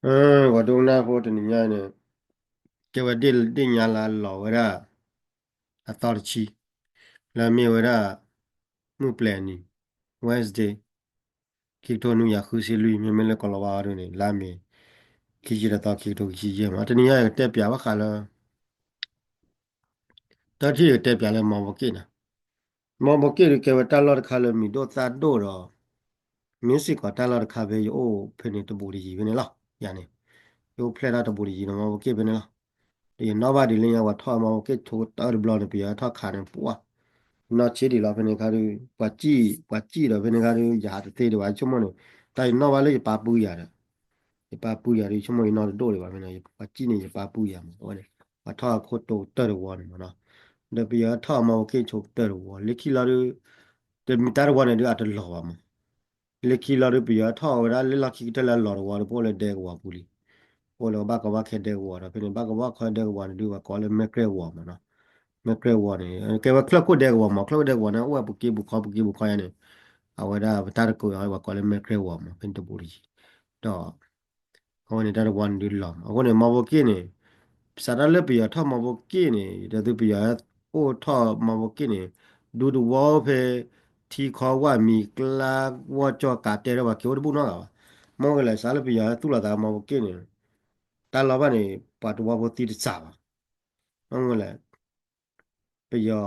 ပှၤဒိကနၣ်ဖိတနံၤညါန့ၣ် ကဲဝဲဒ့ၣ်ညါလၢအလီၤဝဲဒၣ် အသီတဆံ လၢမ့ၢ်ဝဲဒၣ် မုၢ်ပျဲၤနံၤ Wednesday ခံကထိနွံကယၤဃုဆံလွံၢ် မ့မ့ၢ်လၢကီၤလၤဝါအီၤဒ်န့ၣ် လါမ့ၤ ခံဆံတသီ ခံကထိခံဆံယဲၢ်မး. တနံၤညါယကတဲပၠးဘၣ်ဃးလၢ တၢ်ထံၣ်ယကတဲပၠးလၢမီဘိက့ၣ်န့ၣ်, မီဘိက့ၣ်ဒုးကဲဝဲတၢ်လီၢ်တခါလၢမံၤဒိၣ်သၣ်ဒိၣ်ဒီး မ့ၢ်စ့ၢ်ကီးတၢ်လီၢ်တခါဖဲယအိၣ်ဖဲန့ၣ်တဘူးတယံၤဖဲန့ၣ်လီၤ. ယၤန့ၣ် ယအိၣ်ဖျဲၣ်တၢ်တဘူးတယံၤဒီးမီဘိက့ၣ်ဖဲန့ၣ်လီၤ. ဒီးယနီၣ်ဘၣ်ဒ်လၢညါပှၤထီၣ်မီဘိက့ၣ်ဆိကတၢၢ်တဘျီန့ၣ် ပယီၤဟဲထီၣ်ခးန့ၣ် ပှၢ် နီၢ်ဆံးဒံးလီၤဖဲန့ၣ်ခါဒုး ပှၤစံၣ် ပှၤစံၣ်ဒီးဖဲန့ၣ်ခါဒုး ယဟးတသ့ဒံးဘၣ် ယဆိကမိၣ်န့ၣ် တၢ်ယနီၣ်ဘၣ်လၢယပၢ်ပုၢ်ယၤဒီး ယပၢ်ပုၢ်ယၤဒုး ယဆိကမိၣ်ယနီၣ်တဒိၣ်ဒံးဘၣ်ဖဲန့ၣ် ပှၤစံၣ်န့ၣ် ယပၢ်ပုၢ်ယၤမး အဝဲန့ၣ် ပှၤထီၣ်အခိၣ်တိကတၢၢ်တဝီန့ၣ်မးနီၤ. ဒီးပယီၤဟဲထီၣ်မီဘိက့ၣ်ဆိကတၢၢ်တဝီ လၢခံလီၤဒုး တမ့ၢ်တၢ်တဝီန့ၣ်ဒုးအတလီၤဘၣ်မး လၢခံလီၤဒုး ပယီၤထီၣ်ဝဲဒၣ်လၢလီၢ်ခံကတၢၢ်လၢအလီၤတဝီဒီး ပအိၣ်လၢဒဲကဝီၤပူၤလံ. ပအိၣ်လၢဘၣ်ကီဘၣ်ခဲဒဲကဝီၤဒီး ဖဲန့ၣ် ဘၣ်ကီဘၣ်ခဲဒဲကဝီၤန့ၣ်ဒုး ပှၤကိးလၢမဲၢ်ကြဲၢ်ဝီၤမးနီၤ. မဲၢ်ကြဲၢ်ဝီၤန့ၣ် ကဲဝဲချၢၣ်ခိၣ်ဒဲကဝီၤမး ချၢၣ်ခိၣ်ဒဲကဝီၤန့ၣ် အိၣ်ဝဲပူၤက့ပူၤခီပူၤက့ပူၤခီယါန့ၣ် အဝဲဒၣ်ပတၢ်တကိးအီၤ ပှၤကိးလၢမဲၢ်ကြဲၢ်ဝီၤမး ဖဲန့ၣ်တဘူးတယံၤ ဒီး အဝဲန့ၣ်တၢ်တဝီန့ၣ်ဒုးလီၤမး အဃိန့ၣ် မီဘိက့ၣ်န့ၣ် စးထီၣ်လၢပယီၤထီၣ်မီဘိက့ၣ်န့ၣ် ဒီးသုပယီၤအိၣ်ထီၣ်မီဘိက့ၣ်န့ၣ် ဒူသဝီအိၣ်ဖဲ ထံခီဝၣ်မံၤကျါ ဝီၢ်ကၠီၣ်ကးတဲဒီးပှၤက့ၤအိၣ်တဘူၣ်နီတဂၤဘၣ်. မ့ၢ်ဝဲလဲၣ်စးလၢပယီၤဟဲသူၣ်လီၤသးမီဘိက့ၣ်န့ၣ် တၢ်လီၢ်ဘၣ်န့ၣ် ပှၤတဝီဖိသံတစးဘၣ်. မ့ၢ်ဝဲလဲၣ် ပယီၤ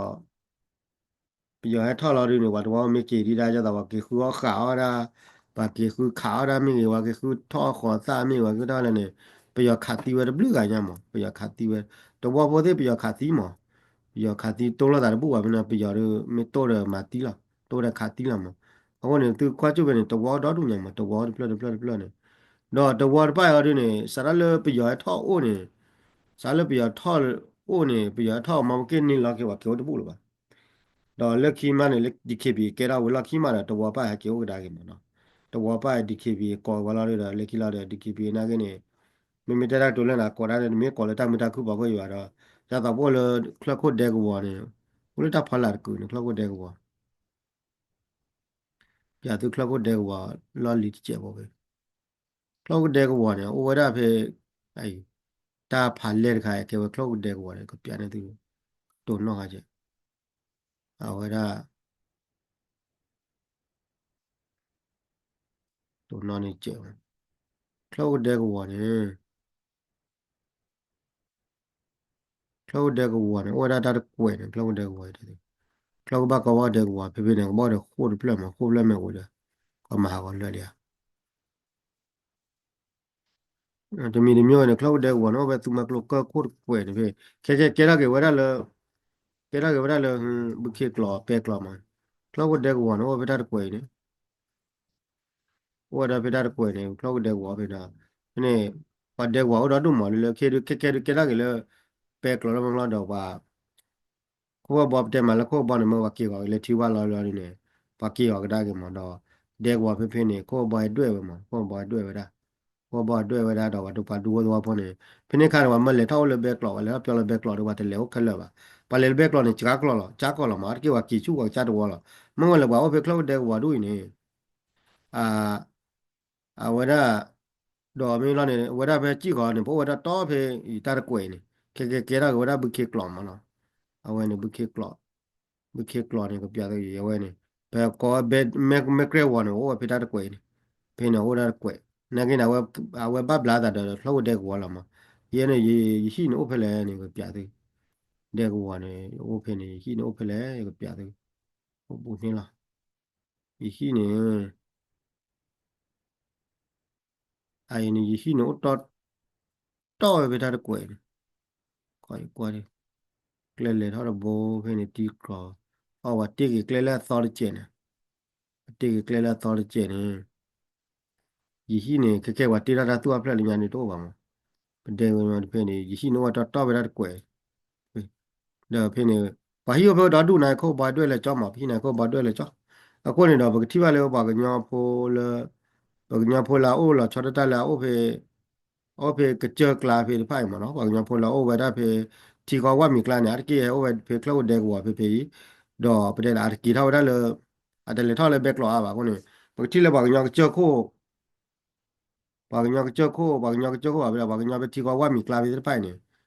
ပယီၤဟဲထီၣ်လီၤဒုးန့ၣ် ပှၤတဝီမ့ၢ်က့ၤဒံးဒၣ် ဒ်သိးပှၤက့ၤဃုအီၣ်ဃာ်အီၣ်ဒၣ် ပှၤက့ၤဃုခးအီၣ်ဒၣ်မ့ၢ်ဂ့ၤ ပှၤက့ၤဃုထီၣ်ဃီၤသၣ်မ့ၢ်ဂ့ၤ ပှၤက့ၤထီၣ်လဲၣ်န့ၣ် ပယီၤခးသံဝဲတဘျုးဂၤညါမး ပယီၤခးသံဝဲ တဝီဖိသ့ၣ်ပယီၤခးသံမး ပယီၤခးသံတိၢ်လိာ်သးတဘူၣ်ဘၣ်ဖဲန့ၣ် ပယီၤဒုးမ့ၢ်တိၢ်ဒီးမၤသံလီၤ တိၢ်ဒီးခးသံလီၤမး. အဃိန့ၣ် သုကွၢ်ကၠိၣ်ဖဲန့ၣ် တဝီဒီဒူၣ်ညါမး တဝီတဖျၢၣ်တဖျၢၣ်တဖျၢၣ်န့ၣ် ဒီးတဝီတဖၣ်အံၤအီၤဒုးန့ၣ် စးထီၣ်လၢပယီၤဟဲထီၣ်အိၣ်န့ၣ် စးလၢပယီၤထီၣ်အိၣ်န့ၣ် ပယီၤဟဲထီၣ်မီဘိက့ၣ်န့ၣ်လီၤက့ၤပှၤက့ၤအိၣ်တဘူၣ်လၢၤဘၣ်. ဒီးလၢခံမးန့ၣ် လၢ DKBA ကဲထီၣ်ဝံၤလီၢ်ခံမးဒီး တဝီပၢ်ဟဲက့ၤအိၣ်ကဒါက့ၤမးနီၤ. တဝီပၢ် DKBA ကိးဝဲလီၤဒီး လၢခံလီၤဒီး DKBA နာ်က့န့ၣ် မ့မ့ၢ်တဲတၢ်ကတိၤလၢနၤကိးဒၣ်န့ၣ် တမ့ၢ်ကိးလၢတၢ်မုာ်တၢ်ခုၣ်ဖီခိၣ်ယဘၣ်ဒီး ဒ်သိးပအိၣ်လၢချၢၣ်ခိၣ်ဒဲကဝီၤန့ၣ် အိၣ်လၢတၢ်ဖီလာ်တကုာ်န့ၣ် ချၢၣ်ခိၣ်ဒဲကဝီၤ ပၠးသုချၢၣ်ခိၣ်ဒဲကဝီၤလီၢ်လံၤတစဲးဖိဖဲ ချၢၣ်ခိၣ်ဒဲကဝီၤန့ၣ် အိၣ်ဝဲဒၣ်ဖဲ တၢ်ဖးလဲၢ်တခါ ကဲဝဲချၢၣ်ခိၣ်ဒဲကဝီၤန့ၣ် ကပၠးန့ၢ်သု တိၢ်နီၣ်ခါကဲ အဝဲဒၣ် တိၢ်နီၣ်န့ၣ်ကဲ ချၢၣ်ခိၣ်ဒဲကဝီၤန့ၣ် ချၢၣ်ခိၣ်ဒဲကဝီၤန့ၣ် အိၣ်ဝဲဒၣ်တၢ်တကွဲးန့ၣ် ချၢၣ်ခိၣ်ဒဲကဝီၤ ချၢၣ်ခိၣ်ဘၣ်ကီဘၣ်ဒဲကဝီၤ ဖဲဖဲန့ၣ် ကဘၣ်ဒီးဃိၣ်တဖျၢၣ်မး ဃိၣ်ဖျၢၣ်မ့ၢ်ဝံၤဒီး ကမၤဟးဂီၤလၢာ်လံဧါ တမံၤတမံၤန့ၣ် ချၢၣ်ခိၣ်ဒဲကဝီၤန့ၣ် အိၣ်ဖဲသူမွဲကျိကၢၢ်ခိၣ်တကွဲးန့ၣ်ဖဲ ခဲကဲကဲထီၣ်က့ၤဝဲဒၣ်လၢ ကဲထီၣ်က့ၤဝဲဒၣ်လၢ ဘုခ့ကျိာ်ပဲကျိာ်မး ချၢၣ်ခိၣ်ဒဲကဝီၤန့ၣ် အိၣ်ဖဲတၢ်တကွဲးအံၤန့ၣ် အိၣ်ဝဲဒၣ်ဖဲတၢ်တကွဲးန့ၣ် ချၢၣ်ခိၣ်ဒဲကဝီၤဖဲန့ၣ် ဖဲန့ၣ် ပှၤဒဲကဝီၤအိၣ်ဒီဒူၣ်မး လၢလၢခ့ဒုး ခဲကဲဒုးကဲထီၣ်က့ၤလၢ ပဲကျိာ်လၢမးလီၤဒီးပှၤ ခိၣ်ဘီပတဲမးလၢခိၣ်ဘီန့ၣ် မ့ၢ်ပှၤက့ၤဂီၤက့ၤလၢထံဝၣ်လီၤလီၤဒ်န့ၣ် ပှၤက့ၤဂီၤကဒါက့ၤမးဒီး ဒဲကဝီၤဖဲဖဲန့ၣ် ခိၣ်ဘီဟဲဒွဲၣ်ဝဲမး ခိၣ်ဘီဟဲဒွဲၣ်ဝဲဒၣ် ခိၣ်ဘီဟဲဒွဲၣ်ဝဲဒၣ်ဒီးပှၤဒူပှၤဒူဖိသဝီဖိန့ၣ် ဖဲန့ၣ်ခါန့ၣ် ပှၤမၢလဲၤထီၣ်အိၣ်လၢပဲကျိာ် ပှၤလဲၤထီၣ်ပျီလၢပဲကျိာ်ဒီး ပှၤတလဲၤအိၣ်ခဲလၢာ်ဘၣ် ပှၤလဲၤလၢပဲကျိာ်န့ၣ် ကါကျိာ်လီၤ ကါကျိာ်လီၤမး အါတက့ၢ်ပှၤက့ၤဆူၣ်ပှၤကစၢ်တဝီလီၤ မ့ၢ်ဝဲလၢပှၤအိၣ်ဖဲချၢၣ်ခိၣ်ဒဲကဝီၤဒူၣ်အံၤန့ၣ် အဝဲဒၣ် ဒီးမ့ၢ်လီၤန့ၣ် အဝဲဒၣ်ဖဲစံၣ်ဃီန့ၣ် ပအိၣ်ဝဲဒၣ်တီဖဲအံၤတၢ်တကွဲးအံၤန့ၣ် ခဲကဲကဲထီၣ်က့ၤဝဲဒၣ်ဘုခ့ကျိာ်မးလီၤ အဝဲန့ၣ် ဘုခ့ကျိာ် ဘုခ့ကျိာ်န့ၣ် ကပျးသယဝဲန့ၣ် ပကိးဝဲမဲၢ်ကြဲၢ်ဝီၤန့ၣ် အိၣ်ဝဲဖဲတၢ်တကွဲးအံၤန့ၣ် ဖဲန့ၣ်အိၣ်ဒၣ်တကွဲး နာ်က့န့ၣ် အဝဲဘၣ်ဘျးသးဒီးချၢၣ်ခိၣ်ဒဲကဝီၤလီၤမး ယဲန့ၣ် ယဟံၣ်န့ၣ်အိၣ်ဖဲလဲၣ်န့ၣ် ကပျးသု ဒဲကဝီၤန့ၣ် အိၣ်ဖဲန့ၣ် ယဟံၣ်န့ၣ်အိၣ်ဖဲလဲၣ် ကပျးသု အိၣ်ဘူးန့ၣ်လီၤ ယဟံၣ်န့ၣ် အအံၤန့ၣ် ယဟံၣ်န့ၣ်အိၣ်တီ တီၢ်ဝဲဖဲတၢ်တကွဲးန့ၣ် ခီယကွၢ်ဒၣ် ကျဲလဲၤထီၣ်တဘိဖဲန့ၣ် တံကျီၤ အီၣ်ဝဲတ့ၢ်က့ၤကျဲလၢအသီတစဲးန့ၣ် ပတ့ၢ်က့ၤကျဲလၢအသီတစဲးန့ၣ် ယဟံၣ်န့ၣ် ခဲကဲပှၤတ့ၢ်ထီၣ်တၢ်သူၣ်အဖျၢၣ်လၢညါန့ၣ်တအိၣ်ဘၣ်မး ပဒဲဝဲဖဲန့ၣ် ယဟံၣ်န့ၣ်အိၣ်ဝဲတီတီၢ်ဖဲတၢ်တကွဲး ဒီးဖဲန့ၣ် ပှၤဟံၣ်အိၣ်ဖဲဝဲဒီဒူၣ်န့ၣ် ခိၣ်ဘီဒွဲၣ်လဲၤကၠီမး ပဟံၣ်န့ၣ်ခိၣ်ဘီဒွဲၣ်လဲၤကၠီ အဃိန့ၣ်ဒီး ပကထံၣ်ဘၣ်လၢပှၤကညီဖိလၢ ပှၤကညီဖိလၢအအိၣ်လီၤဆီဒၣ်တၢ်လၢအအိၣ်ဖဲ အအိၣ်ဖဲကစၢၢ်ကျါဖဲတဖၣ်အံၤမးနီၤ ပှၤကညီဖိလၢအအိၣ်ဝဲဒၣ်ဖဲ ထံကီၢ်ဝၣ်မံၤကျါန့ၣ် အါတက့ၢ်ဟဲအိၣ်ဝဲဖဲချၢၣ်ခိၣ်ဒဲကဝီၤဖဲဖဲအံၤ ဒီးပတဲဒၣ်အတက့ၤထီၣ်ဝဲဒၣ်လၢ အတလဲၤထီၣ်လၢဘဲကျိးအါဘၣ်အဃိန့ၣ် ပကထံၣ်လၢပှၤကညီကစၢၢ်ခိၣ် ပှၤကညီကစၢၢ်ခိၣ် ပှၤကညီကစၢၢ်ခိၣ်ဘၣ်ဝဲဒၣ် ပှၤကညီဖဲထံကီၢ်ဝၢ်မံၤကျါဖဲသ့ၣ်တဖၣ်အံၤန့ၣ်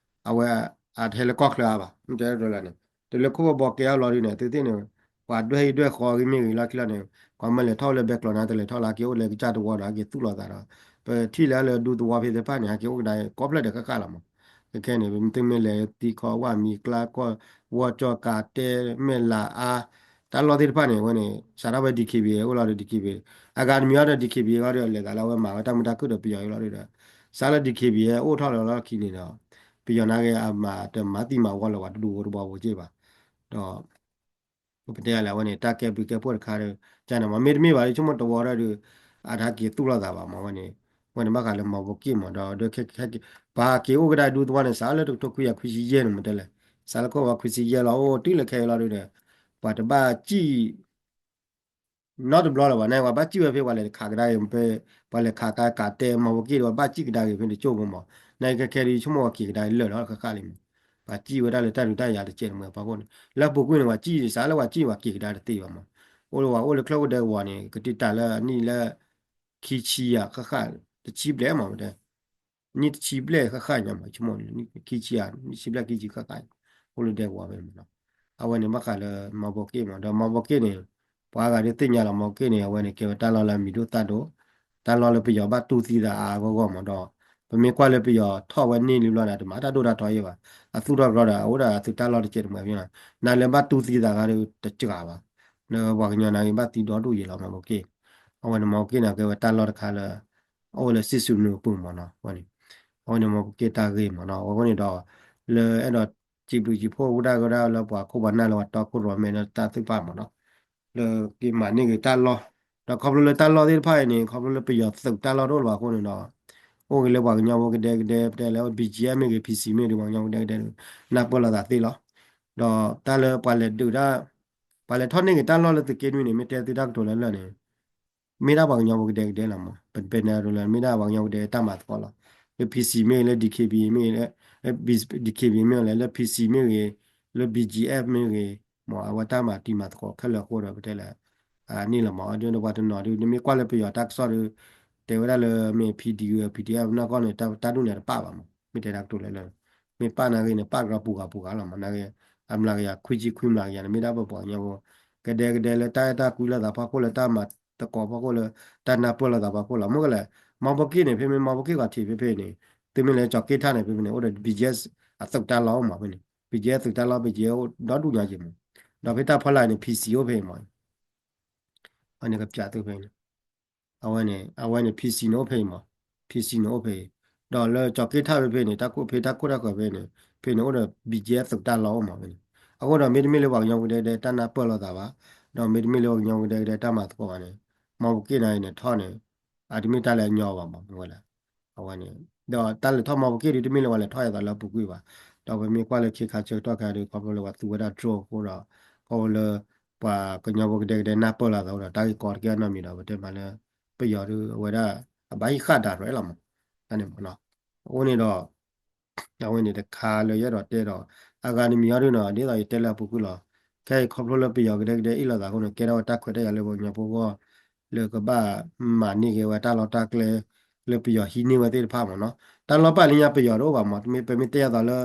အဝဲအတဟဲလၢကီၢ်ချၢအါဘၣ် မ့ၢ်တဲလၢန့ၣ် တလၢခိၣ်ဘီကဲအလီၤဒုးန့ၣ် သုသ့ၣ်န့ၣ် ပှၤဒွဲၣ်ဟံၣ်ဒွဲၣ်ဃီဂ့ၤမ့ၢ်ဂ့ၤလီၢ်ခံလီၤန့ၣ် ပှၤမၢလဲၤထီၣ်လၢဘဲကျိးန့ၣ် တလဲၤထီၣ်လၢက့ၤအိၣ်လၢကစၢ်တဝီဒီး ဟဲက့ၤသူၣ်လီၤသးဒီး ပထံၣ်လၢလၢဒူသဝီဖဲသ့ၣ်တဖၣ်န့ၣ် ဟဲက့ၤအိၣ်ကဒါကီၢ်ဖျၢၣ်ဒီးဃၣ်ဃၣ်လီၤမး ခဲခဲန့ၣ် မ့ၢ်သုမ့ၢ်လဲၤထံကီၢ်ဝၢ်မံၤကျါကီၢ် ဝီၢ်ကၠီၣ်ကးတဲမဲၢ်လးအါ တၢ်လီၢ်သ့ၣ်တဖၣ်န့ၣ် အဝဲန့ၣ် စးထီၣ်ဖဲ DKBA အိၣ်လီၤဒီး DKBA အဂၤတမံၤအီၤဒီး DKBA အဂီၢ်ဒီး လဲၤသးလၢအဝဲမၤဝဲတၢ်မုာ်တၢ်ခုၣ်ဒီးပယီၤအံၤလီၤဒီး စးလၢ DKBA အိၣ်ထီၣ်လီၤလီၢ်ခံန့ၣ်ဒီး ပယီၤနာ်က့အမၤတမၤသံမၤဝီလၢၤဝဲတဒူဖိတဘီဖိက့ၢ်ဘၣ် ဒီး ပတဲလဲၣ် အဝဲန့ၣ် တၢ်ကဲဘျုးကဲဖှိၣ်တခါဒီး ကန့ၣ်မ့ၢ်မ့ၢ်တမ့ၢ်ဘၣ်ဒီး ဆိကမိၣ်တဝီဒီး အတဟဲက့ၤသူၣ်လိာ်သးဘၣ်မး အဝဲန့ၣ် အဝဲန့ၣ်ဘၣ်ဃးလၢမီဖိက့ၣ်မး ဒီး ပှၤက့ၤအိၣ်ကဒါဒူသဝီန့ၣ် စးလၢတကထိခွံကယၤခွံဆံယဲၢ်န့ၣ် မ့ၢ်တဲလဲၣ် စးလၢခိၣ်ဝဲခွံဆံယဲၢ်လီၤ အိၣ်တုၤလၢခဲအံၤလီၤဒီး ပှၤတဘၣ်စံၣ် နီတဘျီလၢၤဘၣ်န့ၣ် ပှၤဘၣ်စံၣ်ဝဲဖဲပှၤလဲၤခးကဒါက့ၤဖဲ ပှၤလဲၤခးကဒါကးတဲမီဖိက့ၣ်ဒီး ပှၤဘၣ်စံၣ်ကဒါက့ၤဖဲတကၠိၢ်ဖိမး နာ်က့ခဲခဲဒီး ဆိကမိၣ်ပှၤက့ၤကဒါလၢာ်လီၤဃၣ်ဃၣ်လံမး ပှၤစံၣ်ဝဲဒၣ်လၢတၢ်ဒုးတၢ်ယၤတကဲးတမှဲၤဖီခိၣ်န့ၣ် လၢပူၤကွံာ်န့ၣ် ပှၤစံၣ်စးလၢပှၤစံၣ် ပှၤက့ၤကဒါတသ့ဘၣ်မး အိၣ်လၢပှၤအိၣ်လၢချၢၣ်ခိၣ်ဒဲကဝီၤန့ၣ် ကတံာ်တာ်လၢအနံၣ်လၢ ခံဆံယၤဃၣ်ဃၣ် တဆံဘျဲၣ်မး မ့ၢ်တဲ နံၣ်တဆံဘျဲၣ်ဃၣ်ဃၣ်ညါမး ဆိကမိၣ်န့ၣ် ခံဆံယၤ နံၣ်တဆံဘျဲၣ်ခံဆံဃၣ်ဃၣ် အိၣ်လၢဒဲကဝီၤဖဲမးနီၤ အဝဲန့ၣ်ဘၣ်ဃးလၢမီဖိက့ၣ်မး ဒီးမီဖိက့ၣ်န့ၣ် ပှၤအါဂၤဒုးသ့ၣ်ညါလီၤ မီဖိက့ၣ်န့ၣ် အဝဲန့ၣ် ကဲဝဲတၢ်လီၢ်လၢအမံၤဒိၣ်သၣ်ဒိၣ် တၢ်လီၢ်လၢပယီၤဘၣ်တူၢ်သံသးအါအါဂီၢ်ဂီၢ်မးဒီး ပမ့ၢ်ကွၢ်လၢပယီၤထီၣ်ဝဲန့ၢ်လံဘျီန့ၣ် တမၤတၢ်ဒိၣ်တၢ်ထီယဲၢ်ဘၣ် အသူၣ်ထီၣ်ကရီဒီး အအိၣ်ဒၣ်အသုးတၢ်လီၢ်တကဲးတမှဲၤဖဲန့ၣ် နၤလၢဘၣ်တူၢ်သံသးဂၤဒီးတစှၤဘၣ် လၢပှၤကညီနာ်က့ဘၣ်သံဒီဒူၣ်ယဲၢ်လီၤ မီဖိက့ၣ် အဝဲန့ၣ်မီဖိက့ၣ်န့ၣ် ကဲဝဲတၢ်လီၢ်တခါလၢ အိၣ်ဝဲလၢစံၣ်စိၤနူၤအပူၤမးနီၤ အဝဲန့ၣ် အဝဲန့ၣ်မီဖိက့ၣ်တၢ်ဂ့ၢ်မးနီၤ အဝဲန့ၣ်ဒီး လၢအဲၣ်ဒိးစံးဘျုးစံးဖှိၣ်ဝဲဒၣ်ကဒီးလၢပှၤခိၣ်ပှၤနၢ်လၢပှၤတီခိၣ်ရိၣ်မဲလၢတၢ်သ့ၣ်တဖၣ်မးနီၤ လၢက့ၤမၤန့ၢ်က့ၤတၢ်လီၢ် ဒီးခီဖျိလၢတၢ်လီၢ်သ့ၣ်တဖၣ်အံၤန့ၣ် ခီဖျိလၢပယီၤသုးတၢ်လီၢ်တအိၣ်လၢၤဘၣ်အဃိန့ၣ်ဒီး အိၣ်က့ၤလၢပှၤကညီဖိကဒဲကဒဲ ပတဲလၢ ဘီၣ်ကၠံၣ်အ့ၣ် မ့ၢ်ဂ့ၤ ဖံၣ်စံၣ် မ့ၢ်ဂ့ၤ ပှၤကညီဖိကဒဲကဒဲ နၢ်ပၢၢ်လိာ်သးသ့လီၤ ဒီးတၢ်လၢပှၤလဲၤဒုးတၢ် ပှၤလဲၤထီၣ်န့ၢ်က့ၤတၢ်လီၢ်လၢသုးက့နွံန့ၣ် မ့ၢ်တဲသုတၢ်ကတိၤလၢလၢာ်န့ၣ် မ့ၢ်ဒၣ်ပှၤကညီဖိကဒဲကဒဲလီၤမး ပတဲနၤဒိလၢ မ့ၢ်ဒၣ်ပှၤကညီဖိကဒဲတၢ်မၤသကိးလီၤ လၢ ဖံၣ်စံၣ် မ့ၢ်ဂ့ၤ လၢ DKBA မ့ၢ်ဂ့ၤ လၢ DKBA မ့ၢ်ဂ့ၤ လၢ ဖံၣ်စံၣ် မ့ၢ်ဂ့ၤ လၢ ဘီၣ်ကၠံၣ်အ့ၣ် မ့ၢ်ဂ့ၤ မ့ၢ်အဝဲတၢ်မၤတံၤမၤသကိးခဲလၢာ်အဃိဒီး ပတဲလၢ န့ၣ်လီၤမး အဒိန့ၣ်ပှၤတနီၤဒုး နမ့ၢ်ကွၢ်လၢပယီၤတၢ်ကစီၣ်ဒီး တဲဝဲဒၣ်လၢမ့ၢ် PDF PDF နီၢ်ကီၢ်န့ၣ် တၢ်ဒူၣ်န့ၣ်တပာ်ဘၣ်မး မ့ၢ်တဲတၢ်ကတိၤလၢလၢ မ့ၢ်ပာ်နာ်ဂ့ၤန့ၣ် ပာ်ကရီပူၤဂၤပူၤဂၤလီၤမး နာ်ဂ့ၤ အမျးကယၤခွံဆံခွံမျးကယၤန့ၣ် မ့ၢ်ဒၣ်ပပှၤကညီဖိ ကဒဲကဒဲလၢတၢ်အဲၣ်တၢ်ကွံလိာ်သးဖီခိၣ် လၢတၢ်မၤသကိးဖီခိၣ် လၢတၢ်နၢ်ပၢၢ်လိာ်သးဖီခိၣ်လီၤ မ့ၢ်ကလဲၣ် မီဖိက့ၣ်န့ၣ် ဖဲမ့ၢ်မီဖိက့ၣ်ဂီၤထံးဖဲဖဲန့ၣ် သုမ့ၢ်လဲၤကၠီၤက့ၣ်ထၣ်န့ၣ် ဖဲဖဲန့ၣ် အိၣ်ဒီး ဘီၣ်ကၠံၣ်အ့ၣ် အသုးတၢ်လီၢ်အိၣ်မးဖဲန့ၣ် ဘီၣ်ကၠံၣ်အ့ၣ် အသုးတၢ်လီၢ် ဘီၣ်ကၠံၣ်အ့ၣ် အိၣ်ဒီဒူၣ်ညါက့ၤမး ဒီးဖဲတၢ်ဖီလာ်န့ၣ် ဖံၣ်စံၣ် အိၣ်ဖဲမး အန့ၣ်ကပျးသုဖဲန့ၣ် အဝဲန့ၣ် အဝဲန့ၣ် ဖံၣ်စံၣ်န့ၣ်အိၣ်ဖဲအံၤမး ဖံၣ်စံၣ်န့ၣ်အိၣ်ဖဲအံၤ ဒီးလၢကၠီၤက့ၣ်ထၣ်ဖဲဖဲန့ၣ် တၢ်ခိၣ်ဖဲတၢ်ခိၣ်တၢ်ဃၢၤဖဲန့ၣ် ဖဲန့ၣ်အိၣ်ဒီး ဘီၣ်ကၠံၣ်အ့ၣ် အသုးတၢ်လီၢ်အိၣ်မးဖဲန့ၣ် အဃိဒီးမ့တမ့ၢ်လၢပှၤကညီဖိကဒဲကဒဲတၢ်နၢ်ပၢၢ်လိာ်သးဘၣ် ဒီးမ့တမ့ၢ်လၢပှၤကညီဖိကဒဲကဒဲတၢ်မၤသကိးဘၣ်န့ၣ် မီဖိက့ၣ်န့ၣ်န့ၣ်ထီၣ်န့ၣ် အတမ့ၢ်တၢ်လၢအညီဘၣ်မး မ့ၢ်ဝဲလဲၣ် အဝဲန့ၣ် ဒီးတၢ်လဲၤထီၣ်မီဖိက့ၣ်ဒုးတမ့ၢ်လၢပှၤလဲၤထီၣ်ယၤသးလၢအပူၤကွံာ်ဘၣ် ဒီးပမ့ၢ်ကွၢ်လၢခ့ခါဆၢကတီၢ်ခါဒုး ခီဖျိလၢပှၤသူဝဲဒၣ် drone အဃိဒီး ခီဖျိလၢ ပှၤကညီဖိကဒဲကဒဲနၢ်ပၢၢ်လိာ်သးဒီး တၢ်ဂ့ၢ်ကီတကဲအနီတမံၤဒီး ပတဲမးလၢ ပယီၤဒုးအဝဲဒၣ် အဘၣ်ဟံးဃာ်ဒၣ်ရဲၣ်လီၤမး တၢ်န့ၣ်မးနီၤ အဃိန့ၣ်ဒီး အဝဲန့ၣ်တခါလၢယအဲၣ်ဒိးတဲဒီး အဂၤတမံၤအံၤဒုးနီၤ ဒ်သိးယတဲလၢအပူၤကွံာ်လီၤ ခဲအံၤခီဖျိလၢပယီၤကဒဲကဒဲအ့ၣ်လိာ်သးအဃိန့ၣ် ကဲထီၣ်ဝဲတၢ်ခွဲးတၢ်ယာ်လၢပှၤကညီဖိအဂီၢ် လၢကဘၣ်မၤန့ၢ်က့ၤဝဲတၢ်လီၢ်တၢ်ကျဲ လၢပယီၤဟံးန့ၢ်ဝဲသ့ၣ်တဖၣ်မးနီၤ တၢ်လီၢ်ပာ်လၢညါပယီၤတအိၣ်ဘၣ်မး မ့ၢ်ပမ့ၢ်တဲယၤသးလၢ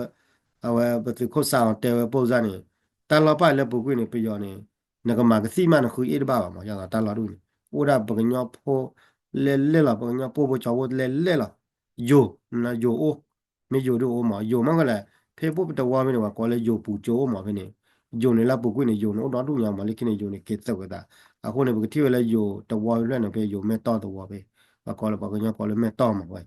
အဝဲပသုးခိၣ်စၢ်အီၤတဲဝဲပိၢ်စၢ်န့ၣ် တၢ်လီၢ်ပာ်လၢပူၤကွံာ်န့ၣ် ပယီၤန့ၣ် နကမၤကသံၣ်မးနဃုအ့ၣ်တဘၣ်ဘၣ်မး ယၤသးတၢ်လီၢ်ဒူၣ်န့ၣ် အိၣ်ဒၣ်ပှၤကညီဖိ လဲၣ်လဲၣ်လီၤ ပှၤကညီပိၢ်ဖိကၠီဖိလဲၣ်လဲၣ်လီၤ ယိၤ ယိၤအိၣ် မ့ၢ်ယိၤဒုးအိၣ်မး ယိၤမ့ၢ်ကလဲၣ် ဖဲပအိၣ်ပတဝီဖဲန့ၣ် ပှၤကိးလၢယိၤပူၤကၠိအိၣ်မးဖဲန့ၣ် ယိၤန့ၣ်လၢပူၤကွံာ်န့ၣ် ယိၤန့ၣ်အိၣ်ဒီဒူၣ်ညါမး လၢခံန့ၣ် ယိၤန့ၣ်က့ၤသုးဝဲသး အဃိန့ၣ် ပကထံၣ်ဝဲလၢယိၤတဝီဖဲဖျၢၣ်န့ၣ် ဖဲယိၤမဲၢ်တီၢ်တဝီဖဲ ပှၤကိးလၢပှၤကညီကိးလၢမဲၢ်တီၢ်မးဝဲ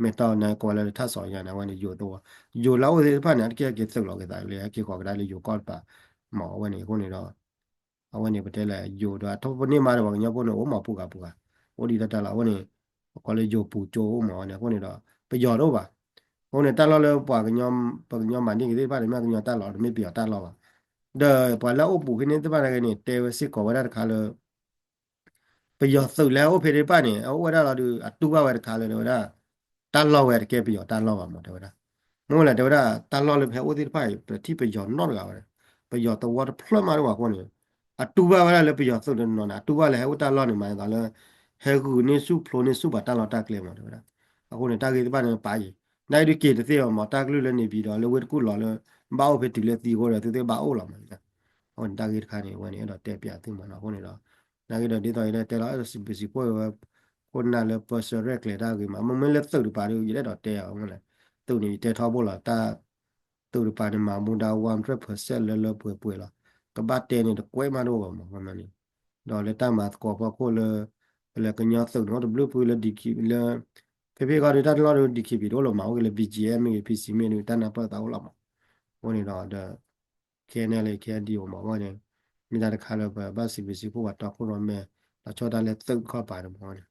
မဲၢ်တီၢ်န့ၣ်ကိးဝဲလၢထၣ်စီၤယါန့ၣ် အဝဲန့ၣ်ယိၤတဝီ ယိၤလၢအအိၣ်သ့ၣ်တဖၣ်န့ၣ် အတက့ၢ်က့ၤသုးလီၤက့ၤသးလၢဟဲက့ၤဃီၤကဒါလၢယိၤကီၢ်တပၤ မးအဝဲန့ၣ်အဃိန့ၣ်ဒီး အဝဲန့ၣ်ပတဲလၢယိၤဒီး အထီၣ်ပန့ၢ်မးဒီးပှၤကညီဖိန့ၣ် အိၣ်မးပူၤဂၤပူၤဂၤ အိၣ်ဒံးတၢ်တၢ်လီၤ အဝဲန့ၣ် ပကိးလၢယိၤပူၤကၠိအိၣ်မးဝဲန့ၣ် အဃိန့ၣ်ဒီး ပယီၤတအိၣ်ဘၣ် အဃိန့ၣ် တၢ်လီၢ်လၢပှၤကညီ ပှၤကညီမၤန့ၢ်က့ၤသ့ၣ်တဖၣ်န့ၣ် မ့ၢ်ကညီတၢ်လီၢ် တမ့ၢ်ပယီၤတၢ်လီၢ်ဘၣ် ဒီးပှၤလၢအအိၣ်ပူၤဖဲန့ၣ်သ့ၣ်တဖၣ်န့ၣ်ဂ့ၤန့ၣ် တဲဝဲစ့ၢ်ကီးဝဲဒၣ်တခါလၢ ပယီၤသုးလၢဟဲအိၣ်ဖဲသ့ၣ်တဖၣ်န့ၣ် အအိၣ်ဝဲဒၣ်လီၤဒီး အတူၢ်ဘၣ်ဝဲတခါလၢတဲဝဲဒၣ် တၢ်လီၢ်ဝဲတကဲပယီၤတၢ်လီၢ်ဘၣ်မး တဲဝဲဒၣ် မ့ၢ်ဝဲလဲၣ် တဲဝဲဒၣ် တၢ်လီၢ်လၢပဟဲအိၣ်သ့ၣ်တဖၣ်အံၤ ပထံၣ်ပယီၤနီတဂၤဝဲ ပယီၤသဝီတဖျၢၣ်မးတအိၣ်ဘၣ်အဃိန့ၣ် အတူၢ်ဘၣ်ဝဲဒၣ်လၢပယီၤသုးတနီၤန့ၣ် အတူၢ်ဘၣ်လၢဟဲအိၣ်တၢ်လီၢ်န့ၣ် မၤသးလၢ ဟဲဂုာ်န့ၢ်ဆူၣ်ဖျိန့ၢ်ဆူၣ်ပှၤတၢ်လီၢ်တၢ်ကျဲမး တဲဝဲဒၣ် အဃိန့ၣ် တၢ်ဂ့ၢ်တဖၣ်န့ၣ်ပာ်အံၤ နာ်က့ဒုးက့ၤတသ့ဘၣ်မး တၢ်ကလုၢ်လၢန့ၣ်ပံၤဒီး လၢဝ့ၢ်တကူၣ်လီၤလၢ ဘၣ်အိၣ်ဖဲတုၤလၢသံအဃိဒီး သုသ့ၣ်ဘၣ်အိၣ်လီၤမး. အဃိန့ၣ် တၢ်ဂ့ၢ်တခါန့ၣ် အဝဲန့ၣ် အဲၣ်ဒိးတဲပျးသုမးနီၤ. အဃိန့ၣ်ဒီး နာ်က့ဒီးဒ်သိးယတဲလီၤ အဲၣ်ဒိးစံးဘျုးစံးဖှိၣ်ဝဲ ခိၣ်နၢ်လၢပၢဆှၢရဲၣ်ကျဲၤတၢ်ဂ့ၤမး မ့မ့ၢ်လၢသုးတပၤဒီး ယအဲၣ်ဒိးတဲအီၤမ့ၢ်လဲၣ်. သုးန့ၣ် ယတဲထီဘိလီၤ တၢ် သုးတပၤန့ၣ်မၤမူဒါ one hundred percent လၢလၢပှဲၤပှဲၤလီၤ. ကဘၣ်တဲန့ၣ်တကွဲးမးတအိၣ်ဘၣ်မး ခီမီန့ၣ် ဒီးလၢတၢ်မၤသကိးဖီခိၣ်လၢ ပလဲၤကညီသုးန့ၣ် အိၣ်တဘျုးဖုလၢ လၢ ဖဲဖဲဃီဒီးတၢ်တလီၢ်ဒီး DKB တအိၣ်လီၤမး အိၣ်က့ၤလၢ BGF မ့ၢ်ဂ့ၤ PC မ့ၢ်ဂ့ၤ တၢ်နၢ်ပၢၢ်သးအိၣ်လီၤမး. အဃိန့ၣ်ဒီး ဒီး KNLA KNDO မး အဃိန့ၣ် မ့ၢ်တၢ်တခါလၢပဘၣ်စံးဘျုးစံးဖှိၣ်ပှၤတီခိၣ်ရိၣ်မဲ လီၤဆီဒၣ်တၢ်လၢသုးခီၣ်ပၤန့ၣ်မးန့ၣ်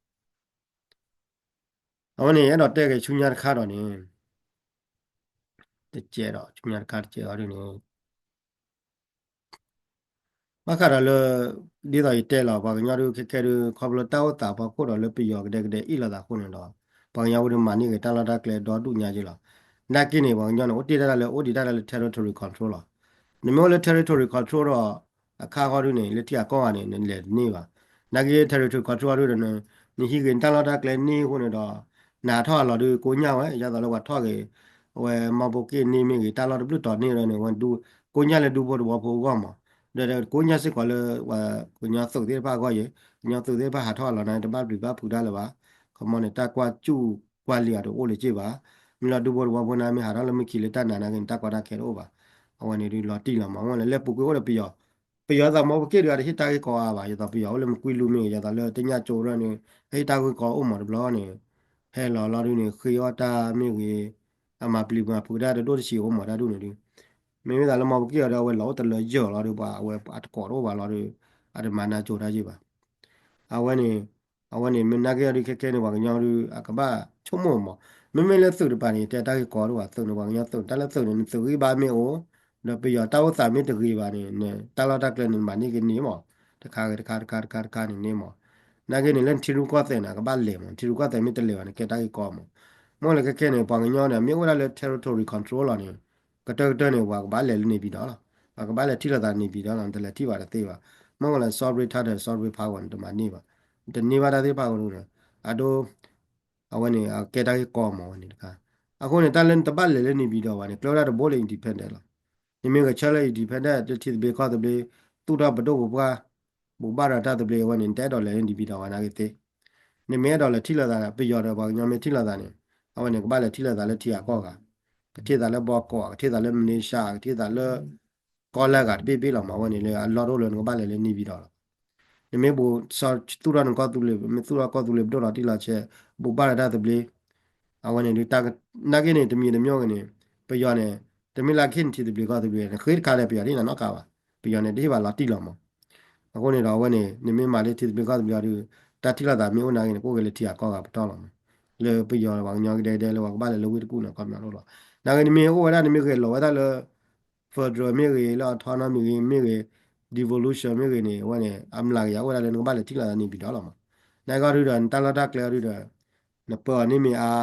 အဝဲန့ၣ် အဲၣ်ဒိးတဲက့ၤဆူညါတခါဒီးန့ၣ် တကဲးဒီး ဆူညါတခါတကဲးအီၤဒ်န့ၣ် ဘၣ်ဃးဒီးလၢ ဒ်သိးယတဲလီၤ ပှၤကညီဒုးခဲခဲဒုး ခီဖျိတၢ်အိၣ်သးဖီခိၣ်ဒီးလၢပယီၤကဒဲကဒဲအ့ၣ်လိာ်သးအဃိန့ၣ်ဒီး ပှၤကညီဝဲဒုးမၤန့ၢ်က့ၤတၢ်လီၢ်တၢ်ကျဲဒီဒူၣ်ညါက့လီၤ. နာ်က့န့ၣ် ပှၤကညီန့ၣ် အိၣ်တ့ၢ်တၢ်လၢ အိၣ်ဒံးတၢ်လၢ territory control လီၤ. နမ့ၢ်အိၣ်လၢ territory control ဒီး အခါဃီဒုးန့ၣ် လၢထံဂၤကီၢ်ဂၤန့ၣ် နလဲၤတန့ၢ်ဘၣ်. နာ်က့ territory control ဒုးဒီး နဟံးက့ၤနတၢ်လီၢ်တၢ်ကျဲန့ၢ်အဃိန့ၣ်ဒီး နဟးထီၣ်အလီၤဒုးကိညၢ်ဝဲ ယသးလၢပှၤထီၣ်က့ၤ အဝဲမီဘိက့ၣ်န့ၢ်မ့ၢ်ဂ့ၤ တၢ်လီၢ်တဘျုးတီၤန့ၢ်ဒီးန့ၣ် ဝဲဒုးကိညၢ်လၢဒူဖိတဝီဖိအဂီၢ်မး, ဒီးကိညၢ်စ့ၢ်ကီးလၢ ပှၤကညီသုးသ့ၣ်တဖၣ်အဂီၢ်ယဲ, ကညီသုးသ့ၣ်တဖၣ်ဟးထီၣ်အလီၤန့ၣ် တဘၣ်ပျံၤဘၣ်ဖုးတၢ်လၢၤဘၣ်, ခီမီန့ၣ် တၢ်ကွၢ်စူၣ်ကွၢ်လံၤအီၤတအိၣ်လၢၤဘၣ်, မ့ၢ်လီၤဒူဖိတဝီဖိန့ၣ် မ့ၢ်ဟးထီၣ်လၢမုၢ်ခံလၢတၢ်နာ်နာ်က့န့ၣ် တၢ်ကီတၢ်ခဲတအိၣ်ဘၣ်, အဝဲန့ၣ်ဒုးလီၤတံၢ်လီၤမး, အဝဲန့ၣ်လၢပူၤကွံာ်အိၣ်ဒီးပယီၤ ပယီၤသးမီဘိက့ၣ်ဒုး အတဟ့ၣ်တၢ်ဂ့ၢ်ကီအါဘၣ်, ယသးပယီၤအိၣ်လၢမုၢ်ကွံာ်လူမ့ၢ်ဂ့ၤ, ယသးလၢတညၣ်ကၠိရၢၢ်န့ၣ် အဟ့ၣ်တၢ်ဂ့ၢ်ကီအိၣ်မးတဘျီန့ၣ်, ဟဲလီၤလီၤဒုးန့ၣ် ဃ့အီၣ်တၢ်မ့ၢ်ဂ့ၤ, အမၤပျံၤမၤဖုးတၢ်တဒိၣ်တဆံးအိၣ်မးတၢ်ဒုးန့ၣ်ဒုး, မ့မ့ၢ်သးလၢမီဘိက့ၣ်အီၤဒီး အဝဲလီၤအိၣ်တလၢယၢၢ်လီၤဒီး ပှၤအဝဲအတကိးတအိၣ်ဘၣ်လီၤဒီး အတမၤနၢၤကၠိတၢ်ယ့ၢ်ဘၣ် အဝဲန့ၣ်, အဝဲန့ၣ် မ့ၢ်နာ်က့အီၤဒုးခဲခဲန့ၣ် ပှၤကညီဒုး အကဘၣ်ဆိကမိၣ်မး, မ့မ့ၢ်လၢသုးတပၤန့ၣ် တဲတၢ်ဂ့ၢ်ကီဒိၣ်ဘၣ်, သုးန့ၣ် ပှၤကညီသုး တၢ်လၢသုးန့ၣ် နသုးဂံၢ်ဘါမ့ၢ်အိၣ်, ဒီးပယီၤတၢ်အိၣ်သးမ့ၢ်တဂ့ၤဘၣ်န့ၣ် နတၢ်လီၢ်တၢ်ကျဲန့ၣ် နမၤန့ၢ်က့ၤန့ၢ်မး, တခါဂ့ၤတခါတခါတခါတခါန့ၣ်န့ၢ်မး, နာ်က့န့ၣ် လၢနထံရူၢ်ကီၢ်သဲးန့ၣ် အကဘၣ်လဲၤမး, နထံရူၢ်ကီၢ်သဲးမ့ၢ်တလဲၤဘၣ်န့ၣ် ကဲတၢ်ဂ့ၢ်ကီမး, မ့ၢ်လၢခဲခဲန့ၣ် ပှၤကညီန့ၣ် မ့ၢ်အိၣ်ဝဲဒၣ်လၢ territory control လီၤန့ၣ် ကတၢၢ်ကတၢၢ်န့ၣ် ပှၤကဘၣ်လဲၤလၢန့ၣ်ပံၤဒီးလီၤ, ပှၤကဘၣ်လဲၤထံၣ်လိာ်သးန့ၣ်ပံၤဒီးလီၤ, နတလဲၤထံၣ်ဘၣ်တသ့ဘၣ်, မ့ၢ်လၢ sovereign title sovereign power န့ၣ် တမၤန့ၢ်ဘၣ်, တန့ၢ်ဘၣ်တၢ်သ့ၣ်တဖၣ်အဃိန့ၣ်, အဒိ အဝဲန့ၣ် အကဲတၢ်ဂ့ၢ်ကီမးဝဲန့ၣ်တခါ, အဃိန့ၣ် တၢ်လၢနတဘၣ်လဲၤလၢန့ၣ်ပံၤဒီးဘၣ်န့ၣ် ကျဲဝဲဒၣ်တဘိလၢ independent လီၤ, နမ့ၢ်ဂဲၤဆၢလၢ independent လၢထံသဘျ့ကီၢ်သဘျ့, သူၣ်ထီၣ်ပဒိၣ်ပပှၢ်, ဘိးဘၣ်ဒီးတၢ်သဘျ့အဝဲန့ၣ် နတအဲၣ်ဒိးလဲၤလၢန့ၣ်ပံၤဒီးဘၣ်နာ်က့သ့ နမ့ၢ်အဲၣ်ဒိးလဲၤထံၣ်လိာ်သး ပယီၤဒီးပှၤကညီမ့ၢ်ထံၣ်လိာ်သးန့ၣ်, အဝဲန့ၣ် ကဘၣ်လဲၤထံၣ်လိာ်သးလၢထံဂၤကီၢ်ဂၤ, ကထံၣ်သးလၢဘီကီး, ကထံၣ်သးလၢ militia, ကထံၣ်သးလၢ ကီၢ်လၢဂၤတဘ့ၣ်ဘ့ၣ်လီၤမး, အဝဲန့ၣ်လၢအလီၢ်တအိၣ်လၢနကဘၣ်လဲၤလၢန့ၣ်ပံၤဒီးလီၤ, နမ့ၢ်ဘိး သူၣ်ထီၣ်နကီၢ်သူလ့ၤ, မ့ၢ်သူၣ်ထီၣ်ကီၢ်သူလ့ၤပဒိၣ်လီၤတံၢ်လီၤဆဲး, ဘိးဘၣ်ဒီးတၢ်သဘျ့, အဝဲန့ၣ်ဒုး နာ်က့န့ၣ် တမံၤတမံၤဂ့ၤန့ၣ်, ပယီၤန့ၣ် တမ့ၢ်လၢကဟ့ၣ်နထံသဘျ့ကီၢ်သဘျ့, နဃ့တခါဒီးပယီၤတဟ့ၣ်နနီတခါဘၣ်, ပယီၤန့ၣ် တဟ့ၣ်ဘၣ်လီၤတံၢ်လီၤမး, အဃိန့ၣ်ဒီး အဝဲန့ၣ် နမ့ၢ်မၤလၢထံသဘျ့ကီၢ်သဘျ့အီၤဒုး, တၢ်ထံၣ်လိာ်သးမ့ၢ်အိၣ်နာ်က့န့ၣ် ကအိၣ်က့ၤလၢထံဂၤကီၢ်ဂၤပတီၢ်လီၤမး, လၢပယီၤပှၤကညီကဒဲကဒဲလၢပှၤကဘၣ်လဲၤလၢဝ့ၢ်တကူၣ်န့ၣ် ခီပညီတအိၣ်လီၤ, နာ်က့နမ့ၢ်အိၣ်ဝဲဒၣ် နမ့ၢ်ဂဲၤလီၤဝဲဒၣ်လၢ federal မ့ၢ်ဂ့ၤ, လၢ autonomy မ့ၢ်ဂ့ၤ, devolution မ့ၢ်ဂ့ၤန့ၣ် အဝဲန့ၣ် အမျးကယၤအိၣ်ဝဲဒၣ်လၢနကဘၣ်လဲၤထံၣ်လိာ်သးန့ၣ်ပံၤဒီးလီၤမး, နာ်က့အီၤဒုးဒီး နတၢ်လီၢ်တၢ်ကျဲအီၤဒုးဒီး နပၢအီၤန့ၢ်မ့ၢ်အါ,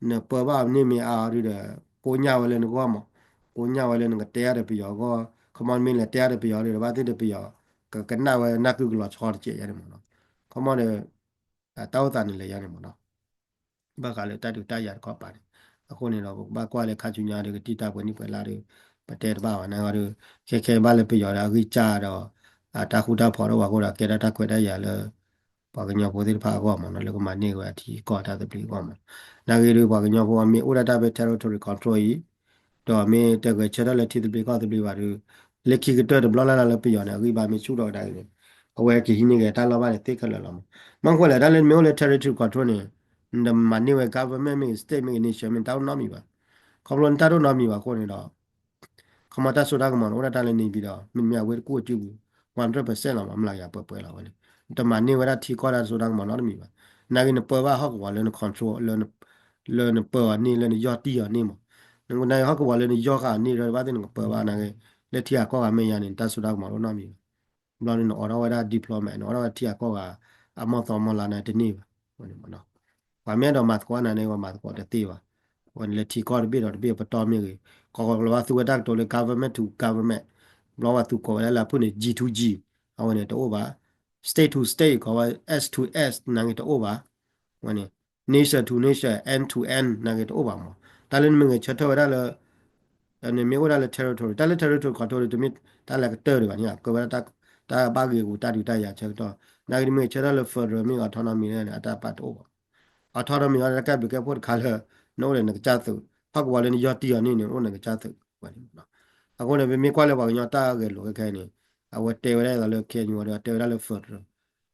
နပၢဘၣ်အီၤန့ၢ်မ့ၢ်အါအီၤဒုးဒီး ကိညၢ်ဝဲလၢနဂီၢ်မး, ကိညၢ်ဝဲလၢနကတဲအါဒီးပယီၤအဂီၢ်, ခီမီနမ့ၢ်လဲၤတဲအါဒီးပယီၤဒုးဒီး ဘၣ်သ့ၣ်ဒီးပယီၤ ကကနၣ်ဝဲနၢ်ကုၢ်ကလီၤဆီတကဲးယါန့ၣ်မးနီၤ, ခီမီဒီး တၢ်အိၣ်သးန့ၣ်လဲၤယါန့ၣ်မးနီၤ ဘၣ်ဃးလၢတၢ်ဒုးတၢ်ယၤတခီပၤန့ၣ်, အဃိန့ၣ်ဒီး ပကဘၣ်ကွၢ်လၢခါဆူညါဒီး ကတံၢ်တၢ်ပှဲၤနံၣ်ပှဲၤလါဒီး ပတဲတဘၣ်ဘၣ်နာ်က့ဒီး ခဲခဲဘၣ်လၢပယီၤဒီးအဂံၢ်စၢ်ဒီး အတၢ်ဃူတၢ်ဖိးဒီးပှၤအဃိဒီး ကဲထီၣ်တၢ်ခွဲးတၢ်ယာ်လၢ ပှၤကညီဖိသ့ၣ်တဖၣ်အဂီၢ်မးနီၤ, လၢကမၤန့ၢ်ဝဲအထံကီၢ်တၢ်သဘျ့အဂီၢ်မး, နာ်က့ဒီး ပှၤကညီဖိမ့ၢ်အိၣ်ဒၣ်တၢ်ဖဲ territory control အံၤ ဒီးမ့ၢ်တဂဲၤဆၢထၢၣ်လၢထံသဘျ့ကီၢ်သဘျ့ဘၣ်ဒီး လၢခံကတၢၢ်တဘျီလၢ်လၢ်လၢပယီၤန့ၣ် အဂံၢ်ဘါမ့ၢ်ဆူၣ်ထီၣ်ကဒါက့ၤန့ၣ် အဝဲကဟံးန့ၢ်က့ၤတၢ်လီၢ်ဘၣ်န့ၣ်သ့ခဲလၢာ်လီၤမး. မ့ၢ်ကွၢ်လဲၣ် တၢ်လၢနမ့ၢ်အိၣ်လၢ territory control န့ၣ် နမၤန့ၢ်ဝဲ government မ့ၢ်ဂ့ၤ state မ့ၢ်ဂ့ၤ nation မ့ၢ်ဂ့ၤ တၢ်တအိၣ်နီတမံၤဘၣ်. ခီဖျိနတၢ်တအိၣ်နီတမံၤဘၣ်အဃိန့ၣ်ဒီး ခီမီတၢ်စိတၢ်ကမီၤန့ၣ် အိၣ်ဒၣ်တၢ်လၢန့ၣ်ပံၤဒီး မ့တမ့ၢ်အဝ့ၢ်တကူၣ်အစုပူၤ one hundred percent လီၤမး မျးကယၤပှဲၤပှဲၤလီၤဝဲန့ၣ် တမၤန့ၢ်ဝဲဒၣ်ထံကီၢ်တၢ်စိတၢ်ကမီၤနီတမံၤဘၣ်. နာ်က့နပၢဘၣ်ဟီၣ်ကဝီၤလၢန control လၢနပၢအီၤန့ၢ် လၢနယီၢ်တံၢ်အီၤန့ၢ်မး. နကနာ်က့ဟီၣ်ကဝီၤလၢနယီၢ်ဃာ်န့ၢ်ဒီးဘၣ်သ့ၣ်နကပၢဘၣ်နာ်က့ လၢထံဂၤကီၢ်ဂၤမဲာ်ညါန့ၣ် တၢ်စိတၢ်ကမီၤတအိၣ်နီတမံၤဘၣ်. ဘျီန့ၣ် နအိးထီၣ်ဝဲဒၣ် diplomat နအိးထီၣ်ဝဲထံဂၤကီၢ်ဂၤ အမီၢ်သီမီၢ်လါန့ၣ်တန့ၢ်ဘၣ်. ပှၤမ့ၢ်အဲၣ်ဒိးမၤသကိးနၤန့ၣ် ပှၤမၤသကိးတသ့ဘၣ်. အဝဲန့ၣ်လၢထံကီၢ်တဘ့ၣ်ဒီးတဘ့ၣ်ပတီၢ်မ့ၢ်ဂ့ၤ, ကီၢ်ကီၢ်ကလီၤဘၣ်သူဝဲတၢ်ကတိၤလၢ government to government, ဘျီဝဲသူကိးဝဲဒၣ်လၢအဖုၣ်န့ၣ် G to G, အဝဲန့ၣ်တအိၣ်ဘၣ်. State to state ကိးဝဲ S to S နာ်က့တအိၣ်ဘၣ်. အဝဲန့ၣ် nation to nation, end to end နာ်က့တအိၣ်ဘၣ်မး. တၢ်လၢနမ့ၢ်ဂဲၤဆၢထၢၣ်ဝဲဒၣ်လၢ နမ့ၢ်အိၣ်ဒၣ်လၢ territory, တၢ်လၢ territory control တမ့ၢ်တၢ်လၢကတၢၢ်ဒံးဘၣ်န့ၣ် ကဲဝဲဒၣ် တၢ်ဘၣ်ဂ့ၤပူၤ တၢ်ဒုးတၢ်ယၤဆၢကတီၢ်, နာ်က့နမ့ၢ်ဂဲၤဆၢထၢၣ်လၢ federal မ့ၢ် autonomy န့ၣ် အတၢ်ပာ်တအိၣ်ဘၣ်. autonomy အီၤတၢ်ကဲဘျုးကဲဖှိၣ်တခါလၢ နအိၣ်ဒီးနကစၢ်သုး, ဟီၣ်ကဝီၤလၢနယီၢ်တံၢ်အီၤန့ၣ်န့ၣ် အိၣ်နကစၢ်သုးဝဲန့ၣ်. အဃိန့ၣ် ပမ့ၢ်ကွၢ်လၢပှၤကညီတၢ်ဂဲၤလိာ်ခဲခဲန့ၣ် အဝဲတဲဝဲဒၣ်အသိးလၢ KNU အီၤဒီး တဲဝဲဒၣ်လၢ federal,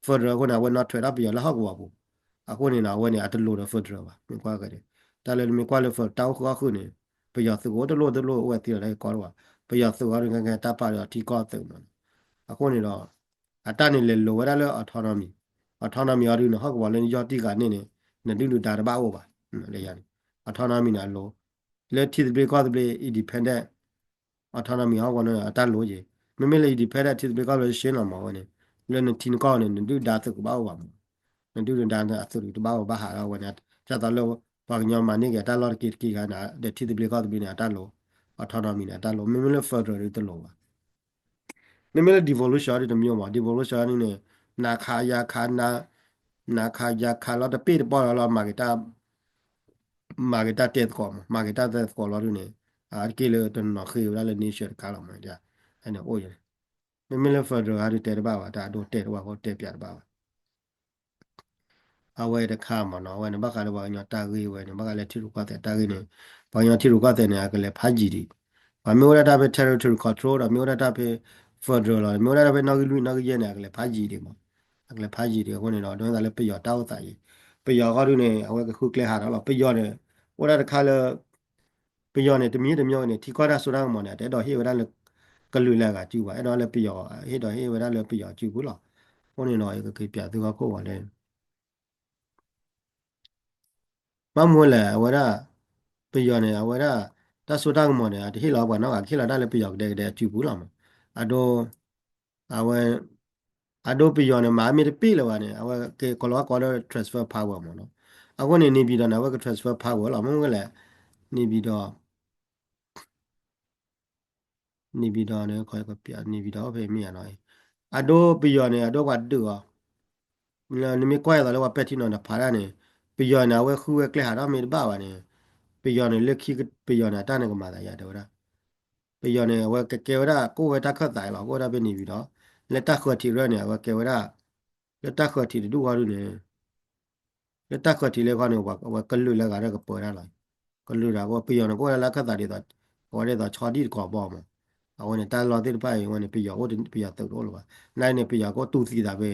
federal အဃိန့ၣ် အဝဲနီၣ်ထွဲးထီၣ်ပယီၤလၢဟီၣ်ကဝီၤပူၤ, အဃိန့ၣ် အဝဲန့ၣ် အတလိၤဒီး federal ဘၣ်. မ့ၢ်ကွၢ်ကဲ တၢ်လၢနမ့ၢ်ကွၢ်လၢ federal တၢ်အိၣ်ဃုာ်အီၣ်ဃုာ်န့ၣ် ပယီၤသုးကအိၣ်တလိၣ်တလိၣ်အိၣ်ဝဲသ့လီၤ တၢ်ကီတဘၣ်. ပယီၤသုးအီၤဒုးခဲခဲတၢ်ပာ်ဒီးထံကီၢ်သုးမး. အဃိန့ၣ်ဒီး အတၢ်န့ၣ်လဲၤလိၤဝဲဒၣ်လၢ autonomy, autonomy အီၤဒုးန့ၣ် ဟီၣ်ကဝီၤလၢနယီၢ်တံၢ်ဂၤန့ၣ်န့ၣ် နဒုၣ်နဒါတဘၣ်အိၣ်ဘၣ်. လၢယၤန့ၣ် autonomy န့ၣ်အလိၤ လၢထံသဘျ့ကီၢ်သဘျ့ independent autonomy ဟီၣ်ကဝီၤန့ၣ် အတၢ်လိၤက့ၤ. မ့မ့ၢ်လၢ independent ထံသဘျ့ကီၢ်သဘျ့ ရှင်းလီၤမး အဝဲန့ၣ် လၢနထံနကီၢ်န့ၣ် နဒုၣ်ဒါသုးကဘၣ်အိၣ်ဘၣ်မး. နဒုၣ်နဒါအသုးတဘၣ်အိၣ်ဘၣ်ဟးဒီးအဝဲန့ၣ် ဒ်သိးလၢ ပှၤကညီမၤန့ၢ်က့ၤတၢ်လီၢ်တက့တက့ခါန့ၣ် ဒီးထံသဘျ့ကီၢ်သဘျ့န့ၣ် အတၢ်လိၤ autonomy န့ၣ် အတၢ်လိၤ. မ့မ့ၢ်လၢ federal ဒုးတလိၤဘၣ်. မ့မ့ၢ်လၢ devolution ဒုးတမံၤမး devolution ဒုးန့ၣ် နၤခးယၤခး နၤခးယၤခးလီၤ တပ့ၢ်တပီၢ်လီၤလီၤ မၤက့ၤတၢ် မၤက့ၤတၢ်တဲသကိးမး မၤက့ၤတၢ်တဲသကိးလီၤဒုးန့ၣ် အါတက့ၢ်လၢတနီၤဃ့ဝဲဒၣ်လၢ nation တခါလီၤမး. န့ၣ်အိၣ်ယဲ မ့မ့ၢ်လၢ federal ဒုးတဲတဘၣ်ဘၣ် တၢ်အဒိတဲတဘၣ်ဃိတဲပၠးတဘၣ်ဘၣ်. အဝဲတခါမးနီၤ အဝဲန့ၣ် ဘၣ်ဃးလၢပှၤကညီတၢ်ဂ့ၢ်ဝဲန့ၣ် ဘၣ်ဃးလၢထံရူၢ်ကီၢ်သဲးတၢ်ဂ့ၢ်န့ၣ် ပှၤကညီထံရူၢ်ကီၢ်သဲးန့ၣ် အကလဲၤဖးယံၤဒံး ပှၤမ့ၢ်အိၣ်ဒၣ်တၢ်ဖဲ territory control ဒီး မ့ၢ်အိၣ်ဒၣ်တၢ်ဖဲ federal လီၤ မ့ၢ်အိၣ်ဒၣ်တၢ်ဖဲနီၣ်ဂံၢ်လွံၢ်နီၣ်ဂံၢ်ယဲၢ်န့ၣ် အကလဲၤဖးယံၤဒံးမး. အကလဲၤဖးယံၤဒံးအဃိန့ၣ်ဒီး ဒ်သိးလၢပယီၤတၢ်အိၣ်သးအံၤ ပယီၤဃီဒုးန့ၣ် အဝဲကဃုကျဲဟးထီၣ်လီၤ ပယီၤန့ၣ် အိၣ်ဒၣ်တခါလၢ ပယီၤန့ၣ် တမံၤတမံၤန့ၣ် ထံကီၢ်တၢ်စိတၢ်ကမီၤန့ၣ် တအဲၣ်ဒိးဟ့ၣ်ဝဲဒၣ်လၢ ကလုာ်လၢအဂၤစုဘၣ် အဲၣ်ဒိးလၢပယီၤ ဟ့ၣ်ဒိးဟ့ၣ်ဝဲဒၣ်လၢပယီၤစုပူၤလီၤ. အဃိန့ၣ်ဒီး ယကက့ၤပၠးသုဟီၣ်ခိၣ်ဝဲလၢ ဘၣ်မနုၤလဲၣ် အဝဲဒၣ် ပယီၤန့ၣ် အဝဲဒၣ် တၢ်စိတၢ်ကမီၤန့ၣ် အတဟ့ၣ်လီၤပှၤနီတဂၤ ကဟ့ၣ်လီၤတၢ်လၢပယီၤကဒဲကဒဲအစုပူၤလီၤမး. အဒိ အဝဲ အဒိပယီၤန့ၣ် မၤမ့ၢ်တပ့ၢ်လၢၤဘၣ်န့ၣ် အဝဲကကိးလီၤကိးဒီး transfer power မးနီၤ. အဃိန့ၣ် နေပြည်တော် န့ၣ် အဝဲက transfer power လီၤ မ့ၢ်မနုၤလဲၣ် နေပြည်တော် နေပြည်တော် န့ၣ် နေပြည်တော် ဖဲမ့ၢ်ယါနီၤ အဒိပယီၤန့ၣ် အဒိပှၤဒုးအီၤ နမ့ၢ်ကွၢ်အသိးလၢပှၤပဲာ်ထံနီၤဖးတၢ်န့ၣ် ပယီၤန့ၣ် အဝဲဃုဝဲကျဲဟးထီၣ်မ့ၢ်တဘၣ်ဘၣ်န့ၣ် ပယီၤန့ၣ် လၢခံပယီၤန့ၣ် အတၢ်န့ၣ်ကမၤသးယၤတဲဝဲဒၣ် ပယီၤန့ၣ် အဝဲကကဲဝဲဒၣ် ကအိၣ်ဝဲတၢ်ခၢၣ်သးအံၤလီၤ ကအိၣ်ဝဲဒၣ်ဖဲနေပြည်တော် လၢတၢ်ဃၢၤထံးရၢၢ်န့ၣ် အဝဲကဲဝဲဒၣ် လၢတၢ်ဃၢၤထံးတဒူၣ်ဃီဒုးန့ၣ် လၢတၢ်ဃၢၤထံးလၢခီန့ၣ် အဝဲကလုာ်လၢဂၤဒီးကပၢတၢ်လီၤ. ကလုာ်ဒီး ပယီၤန့ၣ် ကအိၣ်ဝဲဒၣ်လၢခၢၣ်သးဒ်သိး အဝဲဒ်သိးဆီဒံၣ်တကိးဘီမး. အဝဲန့ၣ် တၢ်လီၢ်သ့ၣ်တဖၣ်အံၤ အဝဲန့ၣ် ပယီၤအိၣ် ပယီၤသုးတအိၣ်လၢၤဘၣ်. နာ်န့ၣ် ပယီၤကအိၣ်တူၢ်သံသးဖဲ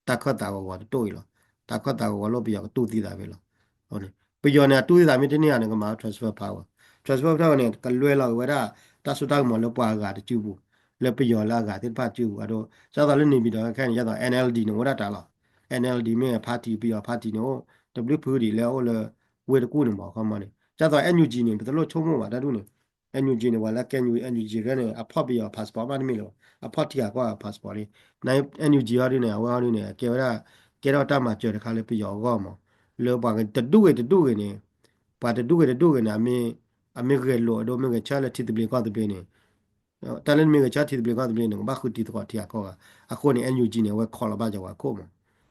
တၢ်ခၢၣ်သးဂီၤဂီၤတတိၢ်အံၤလီၤ. တၢ်ခၢၣ်သးဂီၤဂီၤလိၣ် ပယီၤကတူၢ်သံသးဖဲလီၤ. ပယီၤန့ၣ် အတူၢ်သံသးမ့ၢ်တန့ၢ်ဧါန့ၣ် ကမၤ transfer power, transfer power န့ၣ် ကလွဲလီၤက့ၤဝဲဒၣ် တၢ်စိတၢ်ကမီၤလၢပှၤအဂၤတစုပူၤ, လၢပယီၤလၢအဂၤသ့ၣ်တဖၣ်စုပူၤ အဒိ ဒ်သိးလၢနေပြည်တော်ခဲခဲန့ၣ် ဒ်သိး NLD န့ၣ် အိၣ်ဒၣ်တၢ်လီၤ. NLD မ့ၢ် party ပယီၤ party န့ၣ်အိၣ် တဘျုးဖုဒံးလၢအအိၣ်လၢ ဝ့ၢ်တကူၣ်န့ၣ်မး ခီမီန့ၣ် ဒ်သိး NUG န့ၣ် ပတလိၣ်ဆိကမိၣ်ဘၣ်တၢ်ဒူၣ်န့ၣ် NUG န့ၣ် ပှၤလၢကဲ NUG ရဲန့ၣ် အဖီၣ်ပယီၤ passport မးတမ့ၢ်လၢၤဘၣ် အဖီၣ်ထံဂၤကီၢ်ဂၤ passport လံ. န NUG ဟီဒုးန့ၣ် အဝဲဟီဒုးန့ၣ် ကဲဝဲဒၣ် ကဲထီၣ်တၢ်မၤစၢၤတခါလၢပယီၤအဂီၢ်မး လၢပှၤတဒူၣ်ဂ့ၤတဒူၣ်ဂ့ၤန့ၣ် ပှၤတဒူၣ်ဂ့ၤတဒူၣ်ဂ့ၤန့ၣ် အမ့ၢ်ဂဲၤလိာ်အဒိ မ့ၢ်ဂဲၤဆၢထၢၣ်လၢထံသဘျ့ကီၢ်သဘျ့န့ၣ် တၢ်လၢနမ့ၢ်ဂဲၤဆၢထၢၣ်ထံသဘျ့ကီၢ်သဘျ့န့ၣ် ကဘၣ်ဃုတံၤသကိးထံဂၤကီၢ်ဂၤ. အဃိန့ၣ် NUG န့ၣ် အဝဲခိးလီၤဘၣ်က့ၤပှၤခိၣ်မး.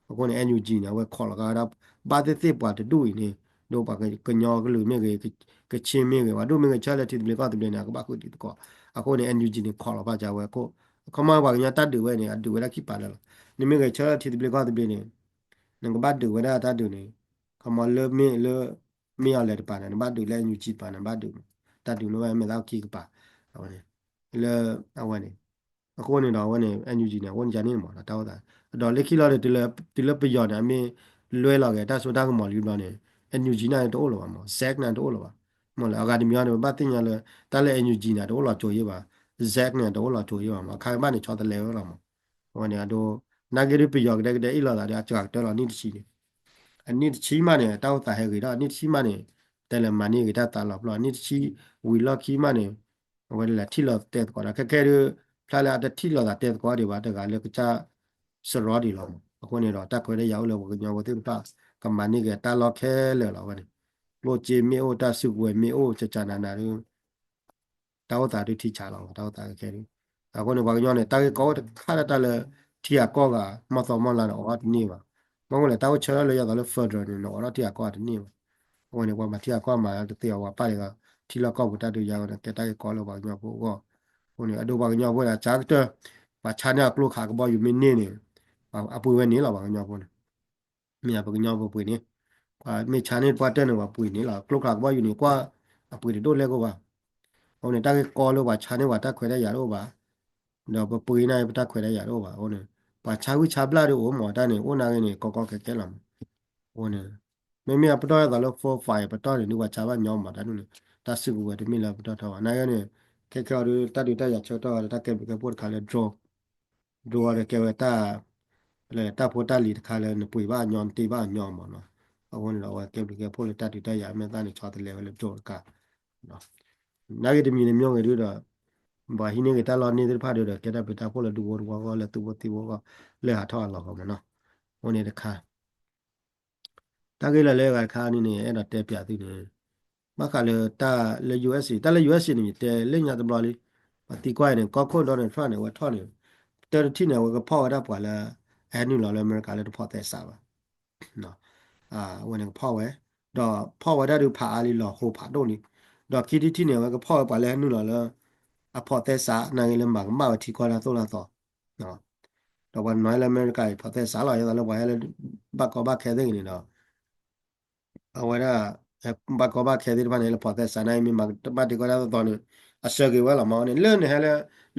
အဃိန့ၣ် NUG န့ၣ် အဝဲခိးလီၤကဒီး ဘၣ်သ့ၣ်သ့ၣ်ပှၤတဒူၣ်အံၤန့ၣ် ဒ်ပှၤကညီကလုာ်မ့ၢ်ဂ့ၤ ကခ့ၣ်မ့ၢ်ဂ့ၤ ပှၤဒူၣ်မ့ၢ်ဂဲၤဆၢထၢၣ်လၢထံသဘျ့ကီၢ်သဘျ့န့ၣ် အကဘၣ်ဃုတံၤသကိး. အဃိန့ၣ် NUG န့ၣ် ခိးလီၤဘၣ်က့ၤဝဲခိၣ်. ခီမီပှၤကညီတၢ်ဒုးဝဲန့ၣ် အဒုးဝဲဒၣ်ခံပာ်လၢာ်လီၤ. နမ့ၢ်ဂဲၤဆၢထၢၣ်ထံသဘျ့ကီၢ်သဘျ့န့ၣ် နကဘၣ်ဒုးဝဲဒၣ်တၢ်ဒုးန့ၣ် ခီမီလၢမ့ၢ်လၢ မ့ၢ်အီၤလဲၤတပၤန့ၣ် နဘၣ်ဒုးလၢ NUG တပၤန့ၣ် နဘၣ်ဒုးမး. တၢ်ဒုးန့ၣ်ဝဲမ့ၢ်သးခံကပၤ အဝဲန့ၣ် လၢအဝဲန့ၣ် အဃိန့ၣ်ဒီးအဝဲန့ၣ် NUG န့ၣ် အအိၣ်န့ၣ်ယါန့ၣ်မး တၢ်အိၣ်သး ဒီးလၢခံလီၤဒီး တုၤလၢပယီၤန့ၣ် အမ့ၢ်လွဲလီၤက့ၤတၢ်စိတၢ်ကမီၤလံဘျီန့ၣ် NUG န့ၣ်တအိၣ်လၢၤဘၣ်မး SAC န့ၣ်တအိၣ်လၢၤဘၣ်. မ့ၢ်လၢအဂၤတမံၤန့ၣ် ပဘၣ်သ့ၣ်ညါလၢ တၢ်လၢ NUG န့ၣ် တအိၣ်လီၤကၠိယ့ၣ်ဘၣ် SAC န့ၣ် တအိၣ်လီၤကၠိယ့ၣ်ဘၣ်မး အခါကဘၣ်န့ၣ် ဆီတလဲဝဲလီၤမး. အဝဲန့ၣ်အဒိ နာ်က့ဒုးပယီၤကဒဲကဒဲအ့ၣ်လိာ်သးဒီး အစှၤကတၢၢ်လီၤ နံၣ်တဆံန့ၣ် အနံၣ်တဆံမးန့ၣ် တၢ်အိၣ်သးဟဲဂ့ၤဒီး အနံၣ်တဆံမးန့ၣ် တဲလဲၤမၤန့ၢ်ဂ့ၤတၢ်သးလီၤပျီ အနံၣ်တဆံဝံၤလီၢ်ခံမးန့ၣ် အဝဲလဲၤထံၣ်လိာ်တဲသကိးဒီး ခဲခဲဒုး ဖျါလၢအတထံၣ်လိာ်သးတဲသကိးဒံးဘၣ် တဂၤလၢကစၢ်စရီဒံးလီၤမး. အဃိန့ၣ်ဒီး တၢ်ခွဲးတၢ်ယာ်အိၣ်လၢပှၤကညီဖိသ့ၣ်တဖၣ် ကမၤန့ၢ်က့ၤတၢ်လီၢ်ခဲလၢာ်လီၤ အဝဲန့ၣ် ကျိၣ်စ့မ့ၢ်အိၣ် တၢ်စုကဝဲၤမ့ၢ်အိၣ် ကကနၤနၤဒုး တၢ်အိၣ်သးဒုးထံဆးလီၤ တၢ်အိၣ်သးခဲခဲဒုး. အဃိန့ၣ် ပှၤကညီန့ၣ် တၢ်ဂ့ၢ်ကီအိၣ်တခါဒၣ်တၢ်လၢ ထံဂၤကီၢ်ဂၤ မီၢ်သီမီၢ်လါန့ၣ် အိၣ်တန့ၢ်ဘၣ်. ဘၣ်မနုၤလဲၣ် တၢ်အိၣ်ဆၢထၢၣ်လၢယသးလၢ federal န့ၣ် နအိးထီၣ်ထံဂၤကီၢ်ဂၤတန့ၢ်ဘၣ်. အဝဲန့ၣ် ပှၤမၤထံဂၤကီၢ်ဂၤမၤတသ့အီၤ ပှၤပာ်လီၤ ထံလီၢ်ကီၢ်ပူၤတၢ်ဒုးယၤဝဲန့ၣ် ကဲတၢ်ဂ့ၢ်ကီလၢပှၤကညီဖိအဂီၢ်. အဃိန့ၣ် အဒိပှၤကညီဖိန့ၣ် အစှၤကတၢၢ် ပှၤဆါန့ၢ်အကျိခးကဘီယူၤမ့ၢ်န့ၢ်န့ၣ် အပှ့ၤဝဲန့ၣ်လီၤ ပှၤကညီဖိန့ၣ် မ့ၢ်ပှၤကညီဖိပှ့ၤန့ၣ်, ပှၤမ့ၢ်ဆါန့ၢ်ပှၤတၢၢ်န့ၣ် ပှၤပှ့ၤန့ၣ်လီၤ. ကျိခးကဘီယူၤန့ၣ် ကွၢ်အပှ့ၤတဒိၣ်လဲၣ်ကအိၣ်ဘၣ်. အဃိန့ၣ် တၢ်ဂ့ၢ်ကီလၢပှၤဆါန့ၢ်ပှၤတၢ်ခွဲးတၢ်ယာ်တအိၣ်ဘၣ်, ဒီးပပှ့ၤန့ၣ်ပတၢ်ခွဲးတၢ်ယာ်တအိၣ်ဘၣ်. အဃိန့ၣ် ပှၤဆါဂံၢ်ဆါဘျၣ်ဒုးအိၣ်မး တၢ်န့ၣ် အိၣ်နာ်က့န့ၣ် ကီကီခဲခဲလီၤမး. အဃိန့ၣ် မ့မ့ၢ်အပတီၢ်အသးလၢ four five ပတီၢ်န့ၣ် ဒုးပှၤဆါဘၣ်ညီမး တၢ်ဒ်န့ၣ် တၢ်စုကဝဲၤတမ့ၢ်လၢပတီၢ်ထီဘၣ်. နာ်က့န့ၣ် ခဲခဲအံၤဒုး တၢ်ဒုးတၢ်ယၤဆၢကတီၢ်ဒီး တၢ်ကဲဘျုးကဲဖှိၣ်တခါလၢ drone drone ဒီးကဲဝဲတၢ် တၢ်ဖိတၢ်လံၤတခါလၢနပှ့ၤဘၣ်ညီနတ့ဘၣ်ညီမးနီၤ. အဃိန့ၣ်ဒီး အဝဲကဲဘျုးကဲဖှိၣ်လၢတၢ်ဒုးတၢ်ယၤ မ့ၢ်သၣ်န့ၣ် ဆီတလဲဝဲလၢ drone တခါ နာ်က့တမံၤတမံၤဂ့ၤဒုးဒီး ပှၤဟံးန့ၢ်ဂ့ၤတၢ်လီၢ်န့ၢ်သ့ၣ်တဖၣ်ဒုးဒီး ကဲတၢ်ဘျုးတၢ်ဖှိၣ်လၢဒူဖိတဝီအဂီၢ် လၢသူဖိသံဖိအဂီၢ် လၢဟးထီၣ်အလီၢ်ဂီၢ်မးနီၤ. အဃိန့ၣ်တခါ တၢ်ဂ့ၢ်လၢလၢအဂၤတခါန့ၣ်န့ၣ် အဲၣ်ဒိးတဲပၠးသုန့ၣ် ဘၣ်ဃးလၢတၢ်လၢ USA တၢ်လၢ USA န့ၣ် ယတဲလၢညါတဘျီလံ. ပှၤသံကွၢ်အံၤန့ၣ် ကီၢ်ခိၣ် Donald Trump န့ၣ် အဝဲထီၣ်န့ၣ် တၢ်တထံၣ်န့ၣ် အဝဲကဖီၣ်ဝဲဒၣ်ပှၤလၢ အဟဲနုာ်လီၤလၢအမဲရကၤလၢတဖိးသဲစးဘၣ် အဝဲန့ၣ်ကဖီၣ်ဝဲ ဒီးဖီၣ်ဝဲဒၣ်ဒုးဖးအါလံလီၤဟိဖးဒိၣ်လံ. ဒီးခံထံၣ်တထံၣ်န့ၣ် အဝဲကဖီၣ်ဝဲပှၤလၢဟဲနုာ်လီၤလၢ အဖိးသဲစး နာ်က့လၢမၤကမၣ်ဝဲထံကီၢ်တၢ်သိၣ်တၢ်သီ ဒီးပှၤတနီၤဟဲလၢအမဲရကၤအံၤ ဖိးသဲစးလီၤ ယသးလၢပှၤဟဲလၢ ဘၣ်ကီဘၣ်ခဲသ့ၣ်ဂ့ၤန့ၣ်ဒီး အဝဲဒၣ် ဘၣ်ကီဘၣ်ခဲသ့ၣ်တဖၣ်န့ၣ် လၢဖိးသဲစးန့ၣ် မ့ၢ်မၤကမၣ်ထံကီၢ်တၢ်သိၣ်တၢ်သီန့ၣ် အဆၢက့ၤဝဲလီၤမးန့ၣ် လၢနဟဲလၢ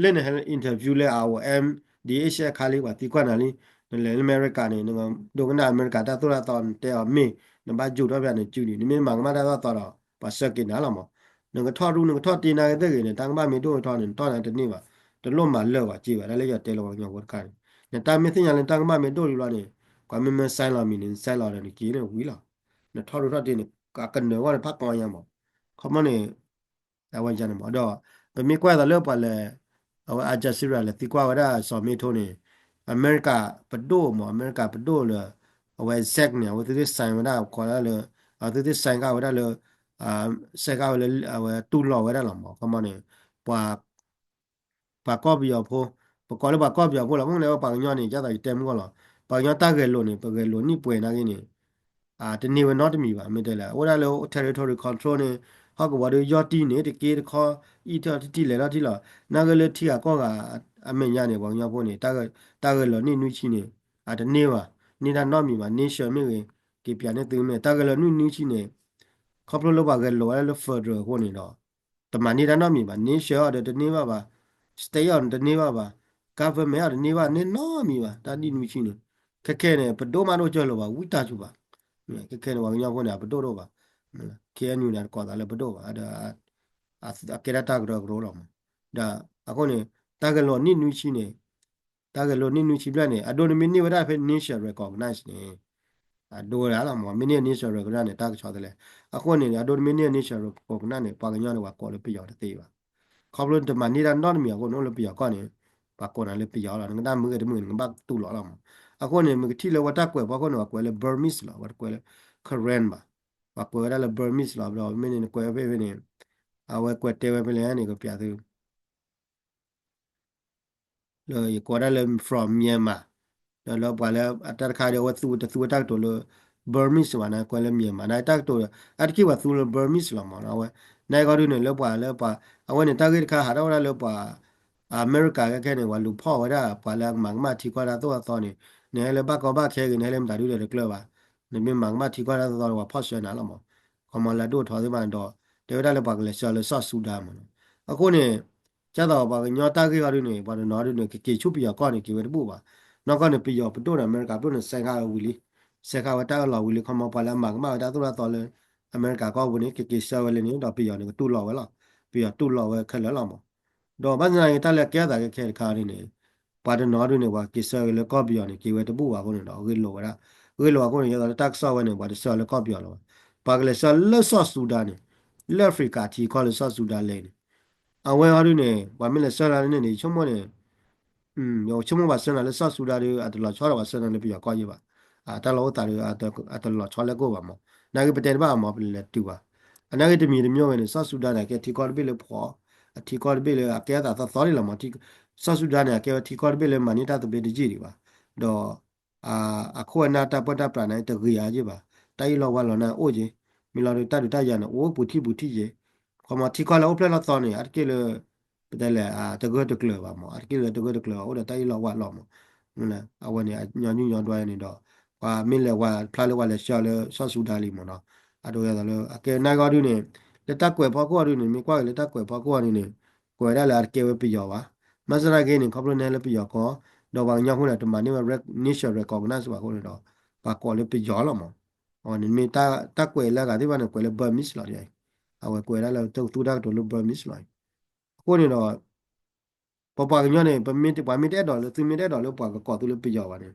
လၢနဟဲလၢ interview လၢ အအိၣ် MDH အခါလံ ပှၤသံကွၢ်နၤလံ နလဲၤလၢအမဲရကၤန့ၣ် နဒိကနၣ်အမဲရကၤတၢ်သိၣ်တၢ်သီ နတဲအီၤမ့ၢ် နဘၣ်ယူၤထီၣ်ဖဲန့ၣ် စုဒံး နမ့ၢ်မၤကမၣ်တၢ်သိၣ်တၢ်သီဒီး ပှၤဆၢက့ၤနၤလီၤမး နကထီၣ်ရူ နကထီၣ်တ့နာ်က့သ့ၣ်ဂ့ၤန့ၣ် တၢ်ကမၣ်မ့ၢ်ဒိၣ်ထီၣ်န့ၣ် နထီၣ်နၤတန့ၢ်ဘၣ် တလိၣ်မၤလၢာ်ဘၣ်က့ဘၣ် တၢ်လၢယတဲလၢပှၤကညီဖိတခါန့ၣ် နတၢ်မ့ၢ်သ့ၣ်ညါလၢနတၢ်ကမၣ်မ့ၢ်ဒိၣ်လံဘျီန့ၣ် ပှၤမ့ၢ်မၢ sign လီၤမံၤန့ၣ် န sign လီၤဒီးနက့ၤန့ၣ်ဝံၤလီၤ နထီၣ်ရူထီၣ်တ့န့ၣ် အကနၢၤဝဲန့ၣ်ဖးကီညါမး ခီမီန့ၣ် အဝဲန့ၣ်မး ဒီး ပမ့ၢ်ကွၢ်သးလၢပှၤလဲၤ အဝဲ Al Jazeera လဲၤသံကွၢ်ဝဲဒၣ်စီၤမ့ထိန့ၣ် အမဲရကၤပဒိၣ်မး အမဲရကၤပဒိၣ်လၢ အဝဲ Zach န့ၣ် အဝဲသ့ၣ်သ့ၣ် sign ဝဲဒၣ် ကိးဒၣ်လၢ အဝဲသ့ၣ်သ့ၣ် sign ဃာ်ဝဲဒၣ်လၢ sign ဃာ်ဝဲလၢ အဝဲတူၢ်လိာ်ဝဲဒၣ်လီၤမး ခီမီန့ၣ် ပှၤ ပှၤကီၢ်ပယီၤဖိ ပကိးလၢပှၤကီၢ်ပယီၤဖိလီၤ မ့ၢ်လၢပှၤကညီန့ၣ် ယသးယတဲမုၢ်ဂီၢ်လီၤ ပှၤကညီတၢ်ဂဲၤလိာ်န့ၣ် ပဂဲၤလိာ်နံၣ်ပှဲၤနာ်က့န့ၣ် တန့ၢ်ဝဲနီတမံၤဘၣ် မ့ၢ်တဲလဲၣ် အိၣ်ဒၣ်လၢ territory control န့ၣ် ဟီၣ်ကဝီၤဒုးယီၢ်တံၢ်န့ၣ် တက့တခီ အံၣ်ထီၣ်တံၢ်လဲၤထီၣ်တံၢ်လီၤ နာ်က့လၢထံဂၤကီၢ်ဂၤ အမဲာ်ညါန့ၣ် ပှၤကညီဖိန့ၣ် တၢ်ဂဲၤလိာ်နံၣ်နွံဆံန့ၣ် အတန့ၢ်ဘၣ် န့ၢ်တၢ်နီတမံၤဘၣ် nation မ့ၢ်ဂ့ၤ က့ၤပၠးန့ၢ်သုမ့ၢ် တၢ်ဂဲၤလိာ်နံၣ်နွံဆံန့ၣ် ခီဖျိလၢပှၤဂဲၤလိာ်ဝဲဒၣ်လၢ federal အဃိန့ၣ်ဒီး တမၤန့ၢ်တၢ်နီတမံၤဘၣ် nation အီၤဒီးတန့ၢ်ဘၣ်ဘၣ် state အီၤတန့ၢ်ဘၣ်ဘၣ် government အီၤတန့ၢ်ဘၣ်န့ၢ်နီတမံၤဘၣ် တၢ်နံၣ်နွံဆံန့ၣ် ခဲခဲန့ၣ် ပဒိၣ်မးဒိၣ်ကၢလိာ်ဘၣ် ဝံတၢ်စူၤဘၣ် ခဲခဲန့ၣ် ပှၤကညီဖိန့ၣ် အပဒိၣ်ဒိၣ်ဘၣ် KNU န့ၣ် တကိးသးလၢပဒိၣ်ဘၣ် ဒီး အကဲဒၣ်တၢ်ကရၢကရိလီၤမး ဒီးအဃိန့ၣ် တၢ်ဂဲၤလိာ်နံၣ်နွံဆံန့ၣ် တၢ်ဂဲၤလိာ်နံၣ်နွံဆံဘျဲၣ်န့ၣ် အဒိနမ့ၢ်န့ၢ်ဝဲဒၣ်ဖဲ nation recognize န့ၣ် အဒိဒၣ်လီၤမး မ့ၢ်န့ၢ် nation recognize န့ၣ် တၢ်ကဆီတလဲ အဃိန့ၣ် အဒိနမ့ၢ်န့ၢ် nation recognize န့ၣ် ပှၤကညီန့ၣ် ပှၤကိးလၢပယီၤတသ့ဘၣ် ခီဖျိနတမၤန့ၢ်တၢ်နီတမံၤအဃိန့ၣ် အိၣ်လၢပယီၤကီၢ်န့ၣ် ပှၤကိးနၤလၢပယီၤလီၤ နကနၣ်မုာ်ဂ့ၤတမုာ်ဂ့ၤ နကဘၣ်တူၢ်လိာ်လီၤမး အဃိန့ၣ် မ့ၢ်ကထံၣ်လၢဝဲတၢ်ကွဲးဖီခိၣ်န့ၣ် ပှၤကွဲးလၢ Burmese လီၤ ပှၤတကွဲးလၢ Karen ဘၣ် ပှၤကွဲးဝဲဒၣ်လၢ Burmese လီၤ ဒီးမ့ၢ်န့ၣ် နကွဲးဖဲဖဲန့ၣ် အဝဲကွဲးတဲဝဲဖဲလဲၣ်န့ၣ် ကပၠးသု လၢယကိးဒၣ်လၢ from Myanmar ဒီးလၢပှၤလၢအတၢ်တခါဒီး အဝဲသူတသူဝဲတၢ်ကတိၤလၢ Burmese ဘၣ် နကွဲးလၢ Myanmar နတၢ်ကတိၤ အါတက့ၢ်ပှၤသူလၢ Burmese လီၤမး အဝဲ နဂီၢ်ဒုန့ၣ် လၢပှၤလၢပှၤ အဝဲန့ၣ် တၢ်ဂ့ၢ်တခါဟးထီၣ်ဝဲဒၣ်လၢပှၤ အမဲရကၤခဲခဲန့ၣ် ပှၤလူၤဖီၣ်ဝဲဒၣ် ပှၤလၢအမၤကမၣ်ထံကီၢ်တၢ်သိၣ်တၢ်သီန့ၣ် နဟဲလၢဘၣ်ကီဘၣ်ခဲဂ့ၤ နဟဲလၢမတၤဒုဒီးတကျၢၤဘၣ် နမ့ၢ်မၤကမၣ်ထံကီၢ်တၢ်သိၣ်တၢ်သီ ပှၤဖီၣ်ဆှၢနၤလီၤမး ခီမီလၢအဒိၣ်ထီသ့ၣ်တဖၣ်န့ၣ်ဒီး တဲဝဲဒၣ်လၢပှၤကလဲၤဆှၢလၢစီၤစူဒၤမး အဃိန့ၣ် ကၢ်သိးပှၤကညီတၢ်ဂ့ၢ်အီၤဒုန့ၣ် ပှၤတနီၤဒုန့ၣ် ကက့ၤဆူပယီၤကီၢ်န့ၣ် က့ၤဝဲတဘူၣ်ဘၣ်. နီၢ်ကီၢ်န့ၣ် ပယီၤပဒိၣ်ဒီးအမဲရကၤပဒိၣ်န့ၣ် စဲးဃာ်ဝဲဝံၤလံ, စဲးဃာ်ဝဲတၢ်အၢၣ်လီၤဝံၤလံ ခီမီ ပှၤလၢအမၤကမၣ်ဝဲတၢ်သိၣ်တၢ်သီလၢ အမဲရကၤကီၢ်ပူၤန့ၣ် ကက့ၤဆှၢဝဲလၢန့ၣ် ဒီးပယီၤန့ၣ် ကတူၢ်လိာ်ဝဲလီၤ. ပယီၤတူၢ်လိာ်ဝဲခဲလၢာ်လီၤမး. ဒီးဘၣ်ဆၣ်သနာ်က့ တၢ်လၢအကဲအသးခဲခဲတခါဒုန့ၣ် ပှၤတနီၤဒုန့ၣ် ပှၤက့ၤဆှၢဝဲလၢကီၢ်ပယီၤန့ၣ် က့ၤဝဲတဘူၣ်ဘၣ်အဃိန့ၣ်ဒီး ဂ့ၢ်လိာ်ဝဲဒၣ်, ဂ့ၢ်လိာ်အဃိန့ၣ် ဒ်သိးလၢတၢ်ကစီၣ်ဝဲန့ၣ် ပှၤတဆှၢလၢကီၢ်ပယီၤလီၤဘၣ်. ပှၤကလဲၤဆှၢလၢစီၤစူဒၤန့ၣ်, လၢအဖရံကၤထံကီၢ်လၢစီၤစူဒၤလဲၣ်န့ၣ် အဝဲအီၤဒုန့ၣ် ပှၤမ့ၢ်လဲၤဆှၢလၢန့ၣ်န့ၣ် ယဆိကမိၣ်န့ၣ် ယဆိကမိၣ်ပှၤဆှၢနၤလၢစီၤစူဒၤဒီး အတလီၤဆီဒီးပှၤဆှၢနၤလၢပယီၤကီၢ်ယဲဘၣ်. တၢ်လီၢ်အိၣ်သးဒီး အတလီၤဆီလၢကအိၣ်ဘၣ်မး. နာ်က့ပတဲတဘၣ်အမး ပလဲၤတုၤဘၣ်. အနာ်က့တမံၤတမံၤဂ့ၤန့ၣ် စီၤစူဒၤန့ၣ် အကဲထံကီၢ်တဘ့ၣ်လၢဖှီၣ်, အထံကီၢ်တဘ့ၣ်လၢအကဲအသးသီသီဒံးလီၤမး. စီၤစူဒၤန့ၣ် အကဲဝဲထံကီၢ်တဘ့ၣ်လၢမၤန့ၢ်တၢ်သဘျ့တယံာ်ဒံးဘၣ်. ဒီး အခိၣ်အနၢ်တၢ်ပၢတၢ်ပြးန့ၣ် တဂ့ၤအါယ့ၢ်ဘၣ်, တၢ်အ့ၣ်လိာ်ဝါလိာ်န့ၣ်အိၣ်က့ၤ, မ့ၢ်လီၤဒီးတၢ်ဒုးတၢ်ယၤန့ၣ် အိၣ်ပူၤထံၣ်ပူၤထံၣ်က့ၤ, ခီမီထံကီၢ်လၢအိၣ်ဖျဲၣ်လီၤသီန့ၣ် အါတက့ၢ်လၢ ပတဲလဲၣ် တဂၢၢ်တကျၢၤဘၣ်မး, အါတက့ၢ်လၢတဂၢၢ်တကျၢၤဘၣ် အိၣ်ဒီးတၢ်အ့ၣ်လိာ်ဝါလိာ်မး, အဝဲန့ၣ် ညီနုၢ်ညီဒွါန့ၣ်ဒီး ပှၤမ့ၢ်လဲၤဝါဖျါလၢပှၤလဲၤဆှၢလၢစီၤစူၤဒၤလံမးနီၤ, အဒိယသးလၢ အကဲနာ်က့အီၤဒုန့ၣ် လၢတၢ်ကွဲးဖီခိၣ်အီၤဒုန့ၣ် မ့ၢ်ကွၢ်က့ၤလၢတၢ်ကွဲးဖီခိၣ်အီၤဒုန့ၣ် ကွဲးဝဲဒၣ်လၢအတကဲဝဲပယီၤဘၣ်, ဘၣ်ဆၣ်သနာ်က့န့ၣ် ခီဖျိန့ၣ်လၢပယီၤကီၢ်, ဒီးပှၤကညီဖိန့ၣ် တမၤန့ၢ်ဝဲ nation recognize ဘၣ်အဃိန့ၣ်ဒီး ပှၤကိးလၢပယီၤလီၤမး, အဝဲန့ၣ်မ့ၢ်တၢ်ကွဲးလၢအဂၤသ့ၣ်တဖၣ်န့ၣ် ကွဲးလၢ Burmese လီၤ, အဝဲကွဲးဝဲဒၣ်လၢတၢ်သူတၢ်ကတိၤလၢ Burmese လီၤ, အဃိန့ၣ်ဒီး ပပှၤကညီန့ၣ် ပမ့ၢ်ပှၤမ့ၢ်တအဲၣ်ဒိးလၢ သုမ့ၢ်တအဲၣ်ဒိးလၢပှၤကကိးသုလၢပယီၤဘၣ်န့ၣ်,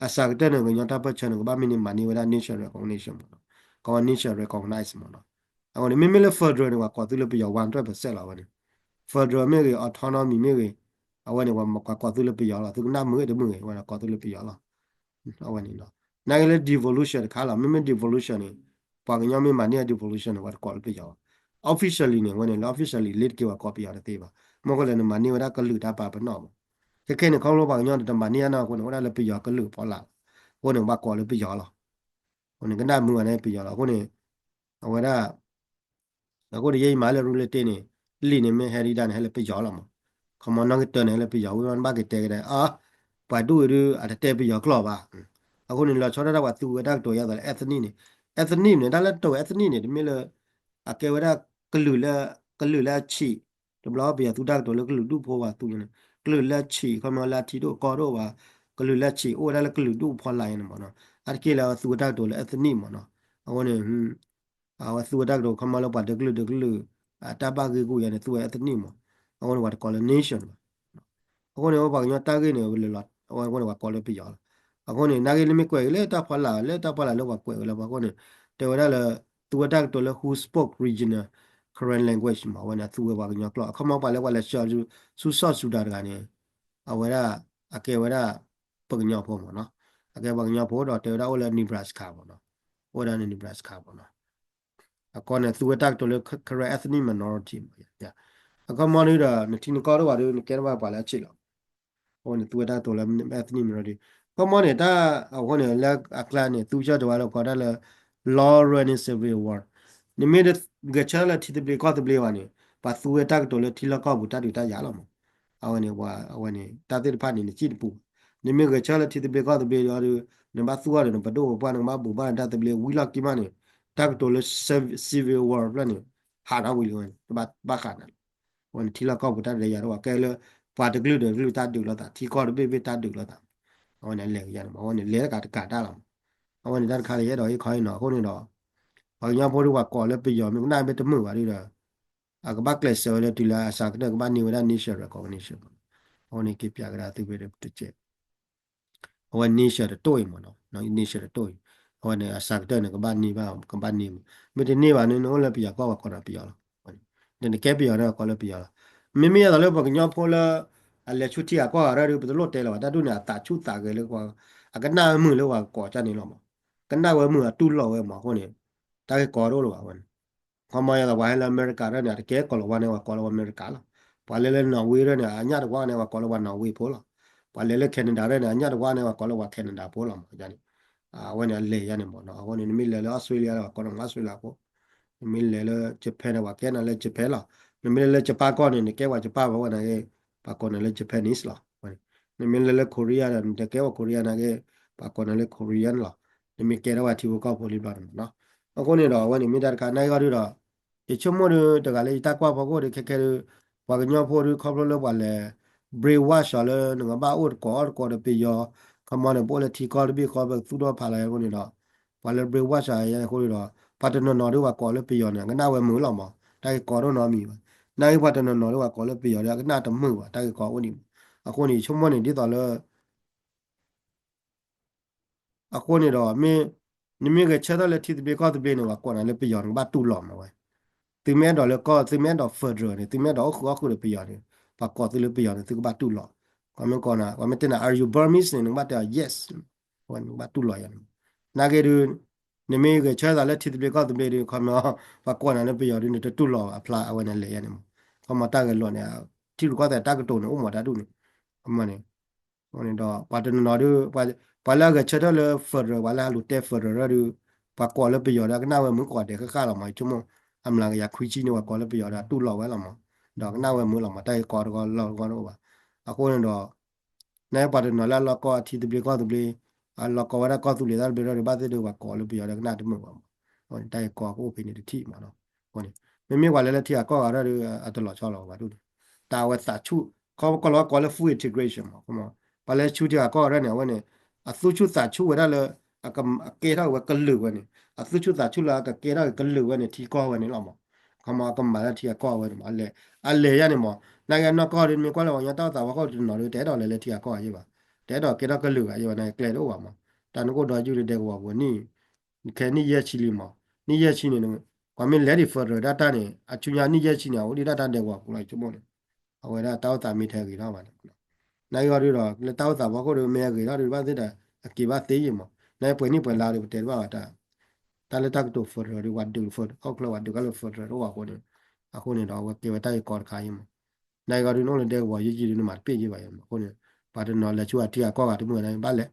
အစှၤကတၢၢ်န့ၣ် ကညီတၢ်ပၢၢ်ဆၢန့ၣ် ကဘၣ်မ့ၢ်န့ၢ်မၤန့ၢ်ဝဲဒၣ် nation recognition မးနီၤ, ကီး nation recognize မးနီၤ, အဃိန့ၣ် မ့မ့ၢ်လၢ federal န့ၣ် ပှၤကိးသုလၢပယီၤ one hundred percent လီၤဝဲန့ၣ်, federal မ့ၢ်ဂ့ၤ autonomy မ့ၢ်ဂ့ၤ, အဝဲန့ၣ် ပှၤကိးသုလၢပယီၤလီၤ, သုကနၣ်မုာ်တမုာ်ဂ့ၤ အဝဲန့ၣ်ကိးသုလၢပယီၤလီၤ, အဝဲန့ၣ်လီၤ, နာ်က့လၢ devolution တခါလီၤ, မ့မ့ၢ် devolution န့ၣ် ပှၤကညီမ့ၢ်မၤန့ၢ် devolution န့ၣ် ပှၤတကိးလၢပယီၤဘၣ်, officially န့ၣ် အဝဲန့ၣ်လၢ officially လ့တက့ၤပှၤကိးပယီၤတသ့ဘၣ်, မ့ၢ်ဃိလဲၣ် နမၤန့ၢ်ဝဲဒၣ်ကလုာ်တၢ်ပာ်ပနီၣ်မး, ခဲခဲန့ၣ် ခီဖျိပှၤကညီန့ၣ် တမၤန့ၢ်အါန့ၣ်အဃိန့ၣ် အိၣ်ဒၣ်လၢပယီၤကလုာ်ဖီလာ်, အဃိန့ၣ် ဘၣ်ကိးလၢပယီၤလီၤ, အဃိန့ၣ် ကနၣ်မုာ်ဝဲန့ၣ်ပယီၤလီၤ, အဃိန့ၣ် အဝဲဒၣ် အဃိန့ၣ် ယဲယမၤလၢ real estate န့ၣ် လံာ်န့ၣ်မ့ၢ်ဟဲဒံးဒၣ်န့ၣ် ဟဲလၢပယီၤလီၤမး, ခီမီနီၣ်ဂံၢ်တၢန့ၣ် ဟဲလၢပယီၤ ဝံၤဘၣ်က့ၤတဲက့ၤဒီး အါ ပှၤဒူၣ်အံၤဒုး အတတဲပယီၤကျိာ်ဘၣ်, အဃိန့ၣ် လီၤဆီဒၣ်တၢ်ပှၤသူဝဲတၢ်ကတိၤယါသးလၢ ethnic န့ၣ်, ethnic န့ၣ် တၢ်လၢတၢ် ethnic န့ၣ် တမ့ၢ်လၢ အကဲဝဲဒၣ်ကလုာ်လၢ ကလုာ်လၢအဆံး, တဘျီပယီၤသူတၢ်ကတိၤလၢကလုာ်ဒူၣ်ဖိဘၣ်သူန့ၣ်, ကလုာ်လၢအဆံး ခီမီလၢအထံဒိၣ်ကီၢ်ဒိၣ်ဘၣ်, ကလုာ်လၢအဆံး အိၣ်ဝဲဒၣ်လၢကလုာ်ဒူၣ်ဖီလာ်အံၤန့ၣ်မးနီၤ, အါတက့ၢ်လၢအသူဝဲတၢ်ကတိၤလၢ ethnic မးနီၤ, အဃိန့ၣ် အဝဲသူဝဲတၢ်ကတိၤခီမီလၢပှၤတကလုာ်တကလုာ် အတၢ်ဘၣ်ဂ့ၢ်ဂူာ်ယါန့ၣ် သူဝဲ ethnic မး, အဃိန့ၣ် ပှၤတကိးလၢ nation ဘၣ်, အဃိန့ၣ် ပှၤကညီတၢ်ဂ့ၢ်န့ၣ် လၢလီၤ အဝဲအဃိန့ၣ် ပှၤကိးလၢပယီၤလီၤ, အဃိန့ၣ် နာ်က့လၢမ့ၢ်ကွဲးက့ၤလၢတၢ်ဖီလာ် လၢတၢ်ဖီလာ်လၢပှၤကွဲးဝဲလၢပှၤအဃိန့ၣ် တဲဝဲဒၣ်လၢ သူဝဲတၢ်ကတိၤလၢ who spoke regional Karen language မး အဝဲန့ၣ် အသူဝဲပှၤကညီကျိာ် အခီမီပှၤလၢပှၤလဲၤဆှၢ ဆူစီၤစူၤဒၤတဂၤန့ၣ် အဝဲဒၣ် အကဲဝဲဒၣ် ပှၤကညီဖိမးနီၤ, အကဲပှၤကညီဖိဒီးတဲဝဲဒၣ်အိၣ်လၢ Nebraska မးနီၤ, အိၣ်ဝဲဒၣ်လၢ Nebraska မးနီၤ, အဃိန့ၣ် သူဝဲတၢ်ကတိၤလၢ Karen ethnic minority မး, အခီမီဒုဒီး နထံနကီၢ်တအိၣ်ဘၣ်ဒီး နကဲထီၣ်ဘၣ်ပှၤလၢအဆံးလီၤ, အဃိန့ၣ် သူဝဲတၢ်ကတိၤလၢ ethnic minority, အခီမီန့ၣ် တၢ်အဃိန့ၣ် လၢအကျါန့ၣ် သူဆၢတဝါလၢကိးဒၣ်လၢ Long Running Civil War, နမ့ၢ်ဂဲၤဆၢထၢၣ်လၢထံသဘျ့ကီၢ်သဘျ့ဘၣ်န့ၣ် ပှၤသူဝဲတၢ်ကတိၤလၢထံလီၢ်ကီၢ်ပူၤတၢ်ဒုးတၢ်ယၤလီၤမး, အဝဲန့ၣ် အဝဲန့ၣ် တၢ်သ့ၣ်တဖၣ်န့ၣ် နစံၣ်တပူၤဘၣ်, နမ့ၢ်ဂဲၤဆၢထၢၣ်လၢထံသဘျ့ကီၢ်သဘျ့ဒီး နဘၣ်သူအီၤဒီး နပဒိၣ်ပပှၢ် နကဘၣ်ဘိးဘၣ်နတၢ်သဘျ့ ဝံၤလီၢ်ခံမးန့ၣ် တၢ်ကတိၤလၢ Civil War ဖျၢၣ်န့ၣ် ဟးထီၣ်ဝံၤလံဝဲန့ၣ် တဘၣ်ဃးနၤလီၤ, အဝဲန့ၣ်ထံလီၢ်ကီၢ်ပူၤတၢ်ဒုးတၢ်ယၤတအိၣ်ဘၣ် ကဲလၢ ပှၤတကလုာ်ဒီးတကလုာ်တၢ်ဒုးလိာ်သး ထံကီၢ်တဘ့ၣ်ဘ့ၣ်တၢ်ဒုးလိာ်သး, အဝဲန့ၣ်အလဲၤကယၤန့ၣ်မး အဝဲန့ၣ်လဲၤတကးတကးတၢ်လီၤမး, အဝဲန့ၣ်တၢ်တခါလၢယအဲၣ်ဒိးဟ့ၣ်ခီဟ့ၣ်နီၤအဃိန့ၣ်ဒီး ပှၤကညီဖိဒီးပှၤကိးလၢပယီၤမ့ၢ်ကနၣ်မ့ၢ်တမုာ်ဘၣ်ဒီး အကဘၣ်ကျဲးစၢးဝဲလၢတုၤလၢအစှၤကတၢၢ်ကဘၣ်န့ၢ်ဝဲဒၣ် nation recognition မး, အဝဲန့ၣ်က့ၤပျးကဒါသုဖဲတကဲး အဝဲ nation တတိၢ်အံၤမးနီၤ, nation တတိၢ်အံၤ, အဝဲန့ၣ်အစှၤကတၢၢ်န့ၣ် ကဘၣ်န့ၢ်ဘၣ် ကဘၣ်န့ၢ်မး, မ့ၢ်တန့ၢ်ဘၣ်န့ၣ် နအိၣ်လၢပယီၤကီၢ်ပှၤကိးနၤပယီၤလီၤ, နကဲပယီၤန့ၣ်ကိးလၢပယီၤလီၤ, မ့မ့ၢ်ယသးလၢပှၤကညီဖိလၢ အလဲၤဆူထံဂၤကီၢ်ဂၤရၢၢ်ဒီး ပတလိၣ်တဲလၢၤဘၣ် တၢ်ဒ်န့ၣ် အသးဆူၣ်သးဂဲၤလၢ အကနၣ်ဝဲမုာ်လၢပှၤကိးကၢ်န့ၣ်လီၤမး, ကနၣ်ဝဲမုာ်အတူၢ်လိာ်ဝဲမးအဃိန့ၣ် တၢ်ဂ့ၢ်ကီတအိၣ်လၢၤဘၣ်အဝဲန့ၣ် ခီမီယသးပှၤဟဲလၢအမဲရကၤရၢၢ်န့ၣ် အတကဲကိၤလၤဝါန့ၣ် ပှၤကိးလၢပှၤအမဲရကၤလီၤ, ပှၤလဲၤလၢ Norway ရၢၢ်န့ၣ် အညၣ်တဝါန့ၣ် ပှၤကိးလၢပှၤ Norway ဖိလီၤ, ပှၤလဲၤလၢ Canada ရၢၢ်န့ၣ် အညၣ်တဝါန့ၣ် ပှၤကိးလၢပှၤ Canada ဖိလီၤမး, န့ၣ် အဝဲန့ၣ်အလဲၤယါန့ၣ်မးနီၤ, အဃိန့ၣ် နမ့ၢ်လဲၤလၢ Australia လၢပှၤကိးလၢ Australia ဖိ, နမ့ၢ်လဲၤလၢ Japan န့ၣ် ပှၤကဲနၤလၢ Japan လီၤ, နမ့ၢ်လဲၤလၢ Japan ကီၢ်န့ၣ် နကဲပှၤ Japan ဘၣ်ဝဲနာ်က့ ပှၤကိးနၤလၢ Japanese လီၤ, နမ့ၢ်လဲၤလၢ Korea ဒီး နတကဲပှၤ Korea နာ်က့ ပှၤကိးနၤလၢ Korean လီၤ, နမ့ၢ်ကဲထီၣ်ဝဲထံဖိကီၢ်ဖိလံဘျီန့ၣ်မးနီၤ, အဃိန့ၣ်ဒီး အဝဲန့ၣ်မ့ၢ်တၢ်တခါ နာ်က့အီၤဒုဒီး ယဆိကမိၣ်ဒု တဂၤလၢယတၢ်ကွၢ်ဖီခိၣ်ဒီး ခဲခဲဒု ပှၤကညီဖိဒု ခီဖျိလၢပှၤလဲၤ brainwash အီၤလၢ နကဘၣ်အိၣ်တကိးအီၣ်တကိးဒီးပယီၤ, ခီမီန့ၣ် ပအိၣ်လၢထံကီၢ်တဘ့ၣ်ဃီ ပသူၣ်ထီၣ်ဖးလီၤအဃိန့ၣ်ဒီး ပှၤလၢ brainwash အီၤအဃိန့ၣ်ဒီး ပှၤတနီၤနီၤဒု ပှၤကိးလၢပယီၤန့ၣ် အကနၣ်ဝဲမုာ်လီၤမး, တၢ်ဂ့ၢ်ကီဒိၣ်နီတမံၤဘၣ်, နာ်က့ပှၤတနီၤနီၤဒု ပှၤကိးလၢပယီၤဒီး အကနၣ်တမုာ်ဘၣ်, တၢ်ဂ့ၢ်ကီအိၣ်ဒံးမး, အဃိန့ၣ် ယဆိကမိၣ်န့ၣ် ဒ်သိးလၢ အဃိန့ၣ်ဒီး မ့ၢ် နမ့ၢ်ဂဲၤဆၢထၢၣ်လၢထံသဘျ့ကီၢ်သဘျ့န့ၣ် ပှၤကိးနၤလၢပယီၤန့ၣ် ကဘၣ်တူၢ်လိာ်မးဝဲ, သုမ့ၢ်အဲၣ်ဒိးလၢကီၢ် သုမ့ၢ်အဲၣ်ဒိး federal န့ၣ် သုမ့ၢ်အဲၣ်ဒိးအိၣ်ဃုာ်အီၣ်ဃုာ်ဒီးပယီၤန့ၣ် ပှၤကိးသုလၢပယီၤန့ၣ် သုကဘၣ်တူၢ်လိာ်, ပှၤမ့ၢ်ကိးနၤ ပှၤမ့ၢ်တဲနၤ Are you Burmese န့ၣ် နကဘၣ်တဲအီၤ Yes, ဝဲန့ၣ် နကဘၣ်တူၢ်လိာ်ယၤန့ၣ်, နာ်က့ဒု နမ့ၢ်ဂဲၤဆၢထၢၣ်လၢထံသဘျ့ကီၢ်သဘျ့ဒု ခီမီ ပှၤကိးနၤလၢပယီၤဒု နတတူၢ်လိာ်အဖျါ အဝဲန့ၣ်လဲၤယၤန့ၣ်မး, ခီမီတၢ်ဂဲၤလိာ်န့ၣ် ထံရူၢ်ကီၢ်သဲးတၢ်ကတိၤန့ၣ် အိၣ်မးတၢ်ဒူၣ်န့ၣ်, အမ့ၢ်န့ၣ် ဒီးပှၤတနီၤနီၤဒုး ပှၤလၢအဂဲၤဆၢထၢၣ်လၢ federal ပှၤလၢဟးလူၤတဲ federal ဒုး ပှၤကိးလၢပယီၤဒီး ကနၣ်ဝဲမုၢ်ကိးဂၤဒဲးဃၣ်ဃၣ်လီၤမး, ယဆိကမိၣ် အမျးကယၤခွံဆံန့ၣ် ပှၤကိးလၢပယီၤဒီးအတူၢ်လိာ်ဝဲလီၤမး, ဒီးကနၣ်ဝဲမုၢ်လီၤမး, တၢ်ဂ့ၢ်ကီတကီလီၢ်တကီတအိၣ်ဘၣ်. အဃိန့ၣ်ဒီး နပှၤတနီၤလၢအလီၢ်ကီအထံသဘျ့ကီၢ်သဘျ့, အလီၢ်ကီဝဲဒၣ်ကီၢ်သူလ့ၤတၢ်တဘျ့ဒီး ဘၣ်သ့ၣ်ဒီး ပှၤကိးလၢပယီၤဒီးကနၣ်တမုာ်ဘၣ်မး, တၢ်ဂ့ၢ်ကီကအိၣ်ဖဲန့ၣ်တထံၣ်မးနီၤ. အဃိန့ၣ် မ့မ့ၢ်ပှၤလၢလၢထံဂၤကီၢ်ဂၤဒီး အတလီၤဆီလီၤဘၣ်ဒ်န့ၣ်, တၢ်အဝဲသးဆူၣ် ခီကီၢ်လီၤဝဲကိးလၢ full integration မး, ပှၤလၢဆူထံဂၤကီၢ်ဂၤန့ၣ် အဝဲန့ၣ် အသူၣ်ဆူၣ်သးဆူၣ်ဝဲဒၣ်လၢ အကဲထီၣ်ဝဲကလုာ်ဝဲန့ၣ်, အသူၣ်ဆူၣ်သးဆူၣ်လၢအကကဲထီၣ်က့ၤကလုာ်ဝဲန့ၣ် ထံကီၢ်ဝဲန့ၣ်လီၤမး, ခီမးအကမၤလၢထံဂၤကီၢ်ဂၤဝဲန့ၣ်မး, အလဲၤယါန့ၣ်မး, နာ်က့အနီၢ်ကီၢ်ဒီး မ့ၢ်ကွၢ်လၢပှၤကညီတၢ်အိၣ်သးဝဲဃိတနီၤဒီး တအဲၣ်ဒိးလဲၤလၢထံဂၤကီၢ်ဂၤယဲၢ်ဘၣ်, တအဲၣ်ဒိးကဲထီၣ်ကလုာ်ဂၤယဲၢ်ဘၣ်, နာ်က့ကျဲတအိၣ်ဘၣ်မး, တၢ်နကအိၣ်ဒီးယုၢ်လၢဒဲကဝီၤပူၤန့ၣ် ခဲနံၣ်ယဲၢ်ဆံလံမး, နံၣ်ယဲၢ်ဆံန့ၣ် ပှၤမ့ၢ်လဲၤဒံး federal ဒၣ်တၢ်န့ၣ် အဆူညါနံၣ်ယဲၢ်ဆံန့ၣ် အအိၣ်ဒံးဒၣ်တၢ်ဒဲကဝီၤပူၤလီၤ ယဆိကမိၣ်န့ၣ်, အဝဲဒၣ်တၢ်အိၣ်သးမ့ၢ်ထဲဂ့ၤထီၣ်ဘၣ်န့ၣ်, နာ်က့အီၤဒုးဒီး လၢတၢ်အိၣ်သးဖီခိၣ်ဒီး မ့ၢ်အဂ့ၤထီၣ်ဒီး ဘၣ်သ့ၣ်ဒီး အက့ၤဘၣ်သ့ယဲၢ်မး, နာ်က့ပှဲၤနံၣ်ပှဲၤလါဒီး ပတဲတဘၣ်ဘၣ်တၢ်, တၢ်လၢတၢ်ကတိၤ federal ဒီး ပှၤဒုး federal ခီၣ်ချၢ ပှၤဒုးကါလၢ federal တအိၣ်ဘၣ်အဃိန့ၣ်, အဃိန့ၣ်ဒီး အဝဲကဲဝဲတၢ်ဂ့ၢ်ကီတခါယဲၢ်မး, နာ်က့အီၤဒုး နအိၣ်လၢဒဲကဝီၤယုၢ်ယံၤဒုး နမၤတပ့ၢ်ယဲၢ်ဘၣ်ယဲၢ်မး, အဃိန့ၣ် ပှၤတနီၤလဲၤဆူအထံအကီၢ်ဂၤတမုာ်န့ၣ် ဘၣ်လဲၤ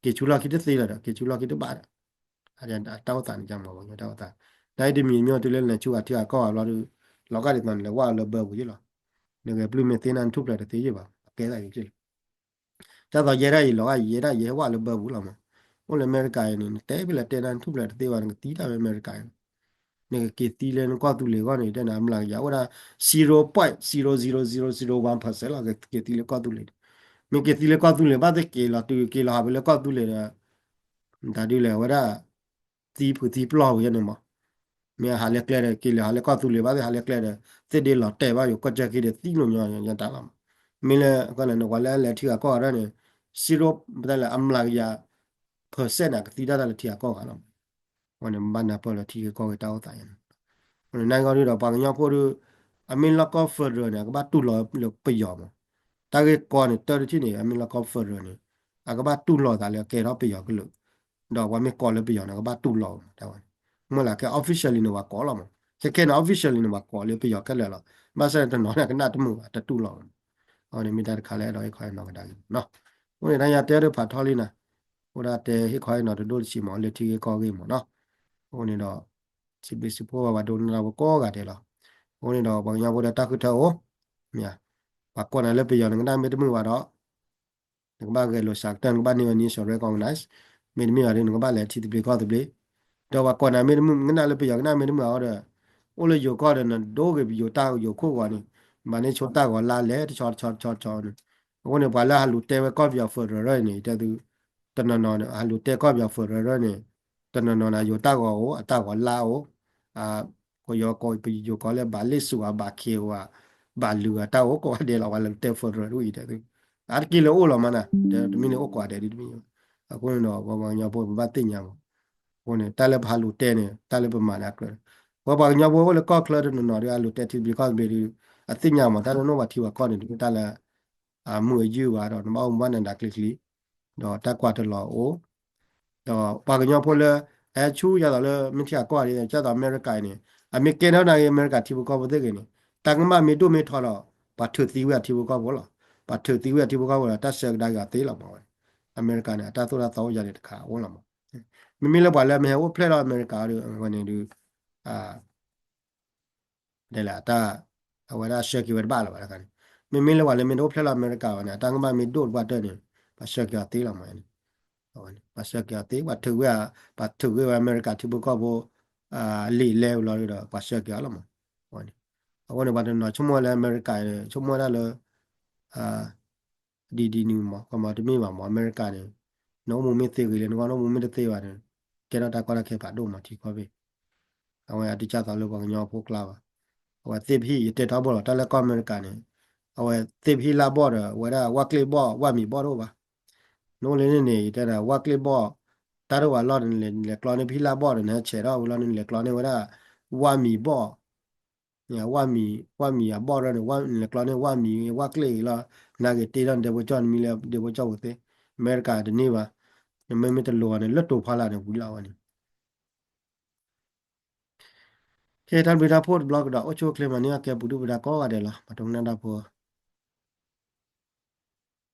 က့ၤဆူလီၢ်ခံတသ့လၢၤဒီး က့ၤဆူလီၢ်ခံတဘၣ်ဒီး တၢ်အိၣ်သးန့ၣ် ကမၤဝဲတၢ်အိၣ်သး, နာ်က့တမံၤမ့ၢ်တုၤလၢလဲၤဆူအထံအကီၢ်ဂၤဘျီဒီး လီၤဂာ်ဒ်သိးန့ၣ် လဲၤဝဲလၢဘၢပူၤယဲၢ်လီၤ, နဂဲၤပျုၢ်မ့ၢ်သ့နၤ နထူၣ်ဖျဲးတသ့ယဲၢ်ဘၣ် အကဲသးယဲၢ်လီၤ, ဒ်သိးယဲဒၣ်အံၤ လီၤဂာ်ယဲဒၣ်ယဲဟဲဝဲလၢဘၢပူၤလီၤမး, အိၣ်လၢအမဲရကၤအံၤန့ၣ် နတဲဖဲလဲၣ်တဲနၤ နထူၣ်ဖျဲးတသ့ဘၣ် နကသံတၢ်ဖဲအမဲရကၤအံၤ နကက့ၤသံလၢနကီၢ်သူလ့ၤအဂီၢ်န့ၣ် တဲနၤ အမျးကယၤအိၣ်ဒၣ် zero point zero zero zero zero one percent လီၤ ကက့ၤသံလၢကီၢ်သူလ့ၤန့ၣ်, မ့ၢ်က့ၤသံလၢကီၢ်သူလ့ၤ ဘၣ်သ့ၣ်က့ၤလီၤတုၤက့ၤလီၤဟးဖဲလၢကီၢ်သူလ့ၤဒီး တၢ်ဒ်လဲၣ် အဝဲဒၣ် သံဖုးသံပျီၢ်ဝဲန့ၣ်မး, မ့ၢ်ဟးလၢကျဲဒီး က့ၤလီၤဟးလၢကီၢ်သူလ့ၤ ဘၣ်သ့ၣ်ဟးလၢကျဲဒီး သ့ၣ်ဒ့လီၤတဲာ်ဘၣ်ယိၤ ကီၢ်ကၠၢခံဒီးသံလိာ်ညီညီတၢ်လီၤမး, မ့ၢ်လၢ ကီၢ်လၢနကွၢ်လၢအလဲၤထံဂၤကီၢ်ဂၤဒၣ်န့ၣ် zero ပတဲလၢအမျးကယၤ percent န့ၣ် ကသံတၢ်တၢ်လၢထံဂၤကီၢ်ဂၤလီၤမး, အဃိန့ၣ် ဘၣ်နၢ်ပၢၢ်လၢထံဂၤကီၢ်ဂၤတၢ်အိၣ်သးယဲၢ်န့ၣ်, အဃိန့ၣ် နာ်က့အီၤဒုးဒီး ပှၤကညီဖိဒီး အမ့ၢ်လီၢ်ကီၢ် federal န့ၣ် အကဘၣ်တူၢ်လိာ်လၢပယီၤမး, တၢ်ဂ့ၢ်ကီန့ၣ် တၢ်တထံၣ်န့ၣ် အမ့ၢ်လီၢ်ကီၢ် federal န့ၣ် အကဘၣ်တူၢ်လိာ်သးလၢအကဲထီၣ်ပယီၤကလုာ်, ဒီးပှၤမ့ၢ်ကိးလၢပယီၤန့ၣ် အကဘၣ်တူၢ်လိာ်မး တၢ်ဝဲန့ၣ်, မ့ၢ်လၢကဲ officially န့ၣ် ပှၤကိးလီၤမး, ခဲခဲန့ၣ် officially န့ၣ် ပှၤကိးလၢပယီၤခဲလၢာ်လီၤ, ဘၣ်ဆၣ်န့ၣ်တနီၤန့ၣ် ကနၣ်တမုာ်ဘၣ် တတူၢ်လိာ်မး, အဃိန့ၣ်မ့ၢ်တၢ်တခါလၢအဲၣ်ဒိးဟ့ၣ်ခီဟ့ၣ်နီၤကဒါက့ၤမးနီၤ, အဃိန့ၣ် တၢ်ညါတဲဒီးဖးထီလံနၤ, အိၣ်ဒၣ်တဲဟ့ၣ်ခီဟ့ၣ်နီၤတဒိၣ်တဆံးမး လၢထံဂ့ၢ်ကီၢ်ဂ့ၢ်မးနီၤ, အဃိန့ၣ်ဒီး စံးဘျုးစံးဖှိၣ်ဘၣ်ပှၤဒိကနၣ်တၢ်ဖိကိးဂၤဒဲးလီၤ, အဃိန့ၣ်ဒီး ပှၤကညီဖိဒီးတၢ်ဃုထၢအိၣ်, မ့ၢ် ပှၤကိးနၤလၢပယီၤ နကနၣ်မ့ၢ်တမုာ်ဘၣ်ဒီး နကဘၣ်ဂဲၤလိာ်စှၤကတၢၢ် နကဘၣ်န့ၢ်ဝဲ national recognize, မ့တမ့ၢ်ဘၣ်ဒီး နကဘၣ်လဲၤထံသဘျ့ကီၢ်သဘျ့, ဒီးပှၤကိးနၤမ့ၢ်တမုာ် နကနၣ်လၢပယီၤ ကနၣ်မ့ၢ်တမုာ်အဃိဒီး အိၣ်လၢယိၤကီၢ်ဒီး နဒိဂ့ၤပယိၤတၢ်ယိၤခိၣ်ဂီၤန့ၣ်, ဘၣ်န့ၢ်ဆိတၢ်ဂီၤလါလဲၤတဆီတဆီတဆီတဆီန့ၣ်, အဃိန့ၣ် ပှၤလၢဟးလူၤတဲဝဲကီၢ်ပယီၤ federal န့ၣ် တဲသု တနီၤနီၤန့ၣ် ဟးလူၤတဲကီၢ်ပယီၤ federal န့ၣ်, တနီၤနီၤန့ၣ် ယိၤတၢ်ဂီၤအိၣ် အတၢ်ဂီၤလါအိၣ်, ကယီၤကိး ပယီၤကိးလၢ ဘၣ်လ့ၣ်စူၤဧါ ဘၣ်ခ့ဧါ, ဘၣ်လုၢ်ဧါ တၢ်အိၣ်ကိးဂၤဒဲးလီၤ ပှၤလၢတဲ federal ဒ်အံၤတဲသု, အါတက့ၢ်လၢအိၣ်လီၤမးနၤ, တမ့ၢ်လၢအိၣ်ကိးဂၤဒဲးဒ်တမ့ၢ်, အဃိန့ၣ်ဒီး ပှၤကညီဖိပဘၣ်သ့ၣ်ညါမး, အဃိန့ၣ် တၢ်လၢပဟးလူၤတဲန့ၣ် တၢ်လၢပမၤန့ၣ်အကြၢး, ပှၤပှၤကညီဖိအိၣ်လၢကီၢ်ချၢတနီၤနီၤဒီး ဟးလူၤတဲထံသဘျ့ကီၢ်သဘျ့ဒီး အသ့ၣ်ညါမး တၢ်လၢနအိၣ်ပှၤထံပှၤကီၢ်န့ၣ် တမ့ၢ်တၢ်လၢ အမုာ်အယုၢ်ဘၣ်ဒီး နဘၣ်အိၣ်မူဘၣ်နၤနၤကျံၤကျံၤ, ဒီးတၢ်ကွၢ်တလီၤအိၣ်, ဒီးပှၤကညီဖိလၢ အဟဲဆူယၤသိးလၢ မ့ၢ်ထံဂၤကီၢ်ဂၤဒ် ကၢ်သိးအမဲရကၤအံၤန့ၣ် အမ့ၢ်ကဲထီၣ်နၤဂ့ၤ အမဲရကၤထံဖိကီၢ်ဖိသ့ၣ်ဂ့ၤန့ၣ် တၢ်ကမၣ်မ့ၢ်ဒိၣ်မ့ၢ်ထီဒီး ပှၤထုးသံဝဲအထံဖိကီၢ်ဖိလီၤ. ပှၤထုးသံဝဲအထံဖိကီၢ်ဖိဒီး တၢ်ဆှၢကဒါက့ၤအီၤသ့လီၤမးဝဲ, အမဲရကၤန့ၣ် အတၢ်သိၣ်တၢ်သီအိၣ်ယၤန့ၣ်တခါအိၣ်လီၤမး. မ့မ့ၢ်လၢပှၤလၢမ့ၢ်ဟဲအိၣ်ဖျဲၣ်လီၤအမဲရကၤဒီး အဝဲန့ၣ်ဒုး ဒ်လဲၣ် အတၢ် အဝဲဒၣ်ဆှၢက့ၤဝဲတဘၣ်လၢၤဘၣ်တခါန့ၣ်, မ့မ့ၢ်လၢပှၤလၢမ့ၢ်တအိၣ်ဖျဲၣ်လီၤအမဲရကၤဘၣ်န့ၣ် အတၢ်ကမၣ်မ့ၢ်ဒိၣ်တဘၣ်တၢၢ်န့ၣ် ပှၤဆှၢက့ၤအီၤသ့လီၤမး, ပှၤဆှၢက့ၤအီၤသ့ ပှၤထုးဝဲ ပှၤထုးဝဲအမဲရကၤထံဖိကီၢ်ဖိ လံာ်လဲဝဲလီၤဒီး ပှၤဆှၢက့ၤအီၤလီၤမး. အဃိန့ၣ် ပှၤတနီၤဆိကမိၣ်လၢအမဲရကၤ ဆိကမိၣ်ဝဲဒၣ်လၢ ဒ်ဒ်န့ၣ်မး ကမၤတမ့ၢ်ဘၣ်မး အမဲရကၤန့ၣ် နအိၣ်မူမ့ၢ်သ့ဂ့ၤလၢနဂီၢ် နအိၣ်မူမ့ၢ်တသ့ဘၣ်န့ၣ် ကဲထီၣ်တၢ်ကီတၢ်ခဲဖးဒိၣ်မးထံကီၢ်ဖဲ အဝဲအတကၢ်သိးလၢပှၤကညီဖိကျါဘၣ်. အဝဲသ့ၣ်ပဟံၣ် ယတဲထီဘိလီၤ တၢ်လၢကီၢ်အမဲရကၤန့ၣ် အဝဲသ့ၣ်ပဟံၣ်လၢ်ဘီၣ်ဒီး အဝဲဒၣ်ဝၣ်ကျ့ၣ်ဘီၣ် ဝၣ်မံၤဘီၣ်တအိၣ်ဘၣ်. နအိၣ်လၢန့ၣ်န့ၣ် ယတဲဒၣ်ဝၣ်ကျ့ၣ်ဘီၣ် တၢ်တအိၣ်ဘၣ်လီၢ်န့ၣ် နလဲၤကျီန့ၢ်ပဟံၣ်လၢ်ဘီၣ်ဒီး နဟဲဆဲးထီၣ်ဝဲလီၤန့ၣ် နလဲၤကျီန့ၢ်ဝဲဒၣ် ဝၣ်မံၤဘီၣ် ဝၣ်မံၤ ဝၣ်မံၤအဘီၣ်ရၢန့ၣ် နလဲၤကျီန့ၢ်ဝၣ်မံၤဝၣ်ကျ့ၣ်ဂ့ၤလီၤ. နဂ့ၤတ့ထီၣ်နဒဲဖိကၠီၣ် နမံၤလၢဒဲဖိကၠီၣ်ပူၤသ့. အမဲရကၤတန့ၢ်ဘၣ်. နမ့မ့ၢ်တလိၤဘၣ်န့ၣ် လၢတိၤဖီလာ်န့ၣ် ဝံၤလီၤဝဲန့ၣ်. ကဲ တၢ်ဘျုးတၢ်ဖှိၣ်တဘျီကဒီး အိၣ်ဆူၣ်အိၣ်ချ့မၤန့ၢ်အကဲပူၤဒုၣ်ပဒါကိးဂၤဒဲးလီၤ. ပှၤဒိကနၣ်တၢ်ဖိ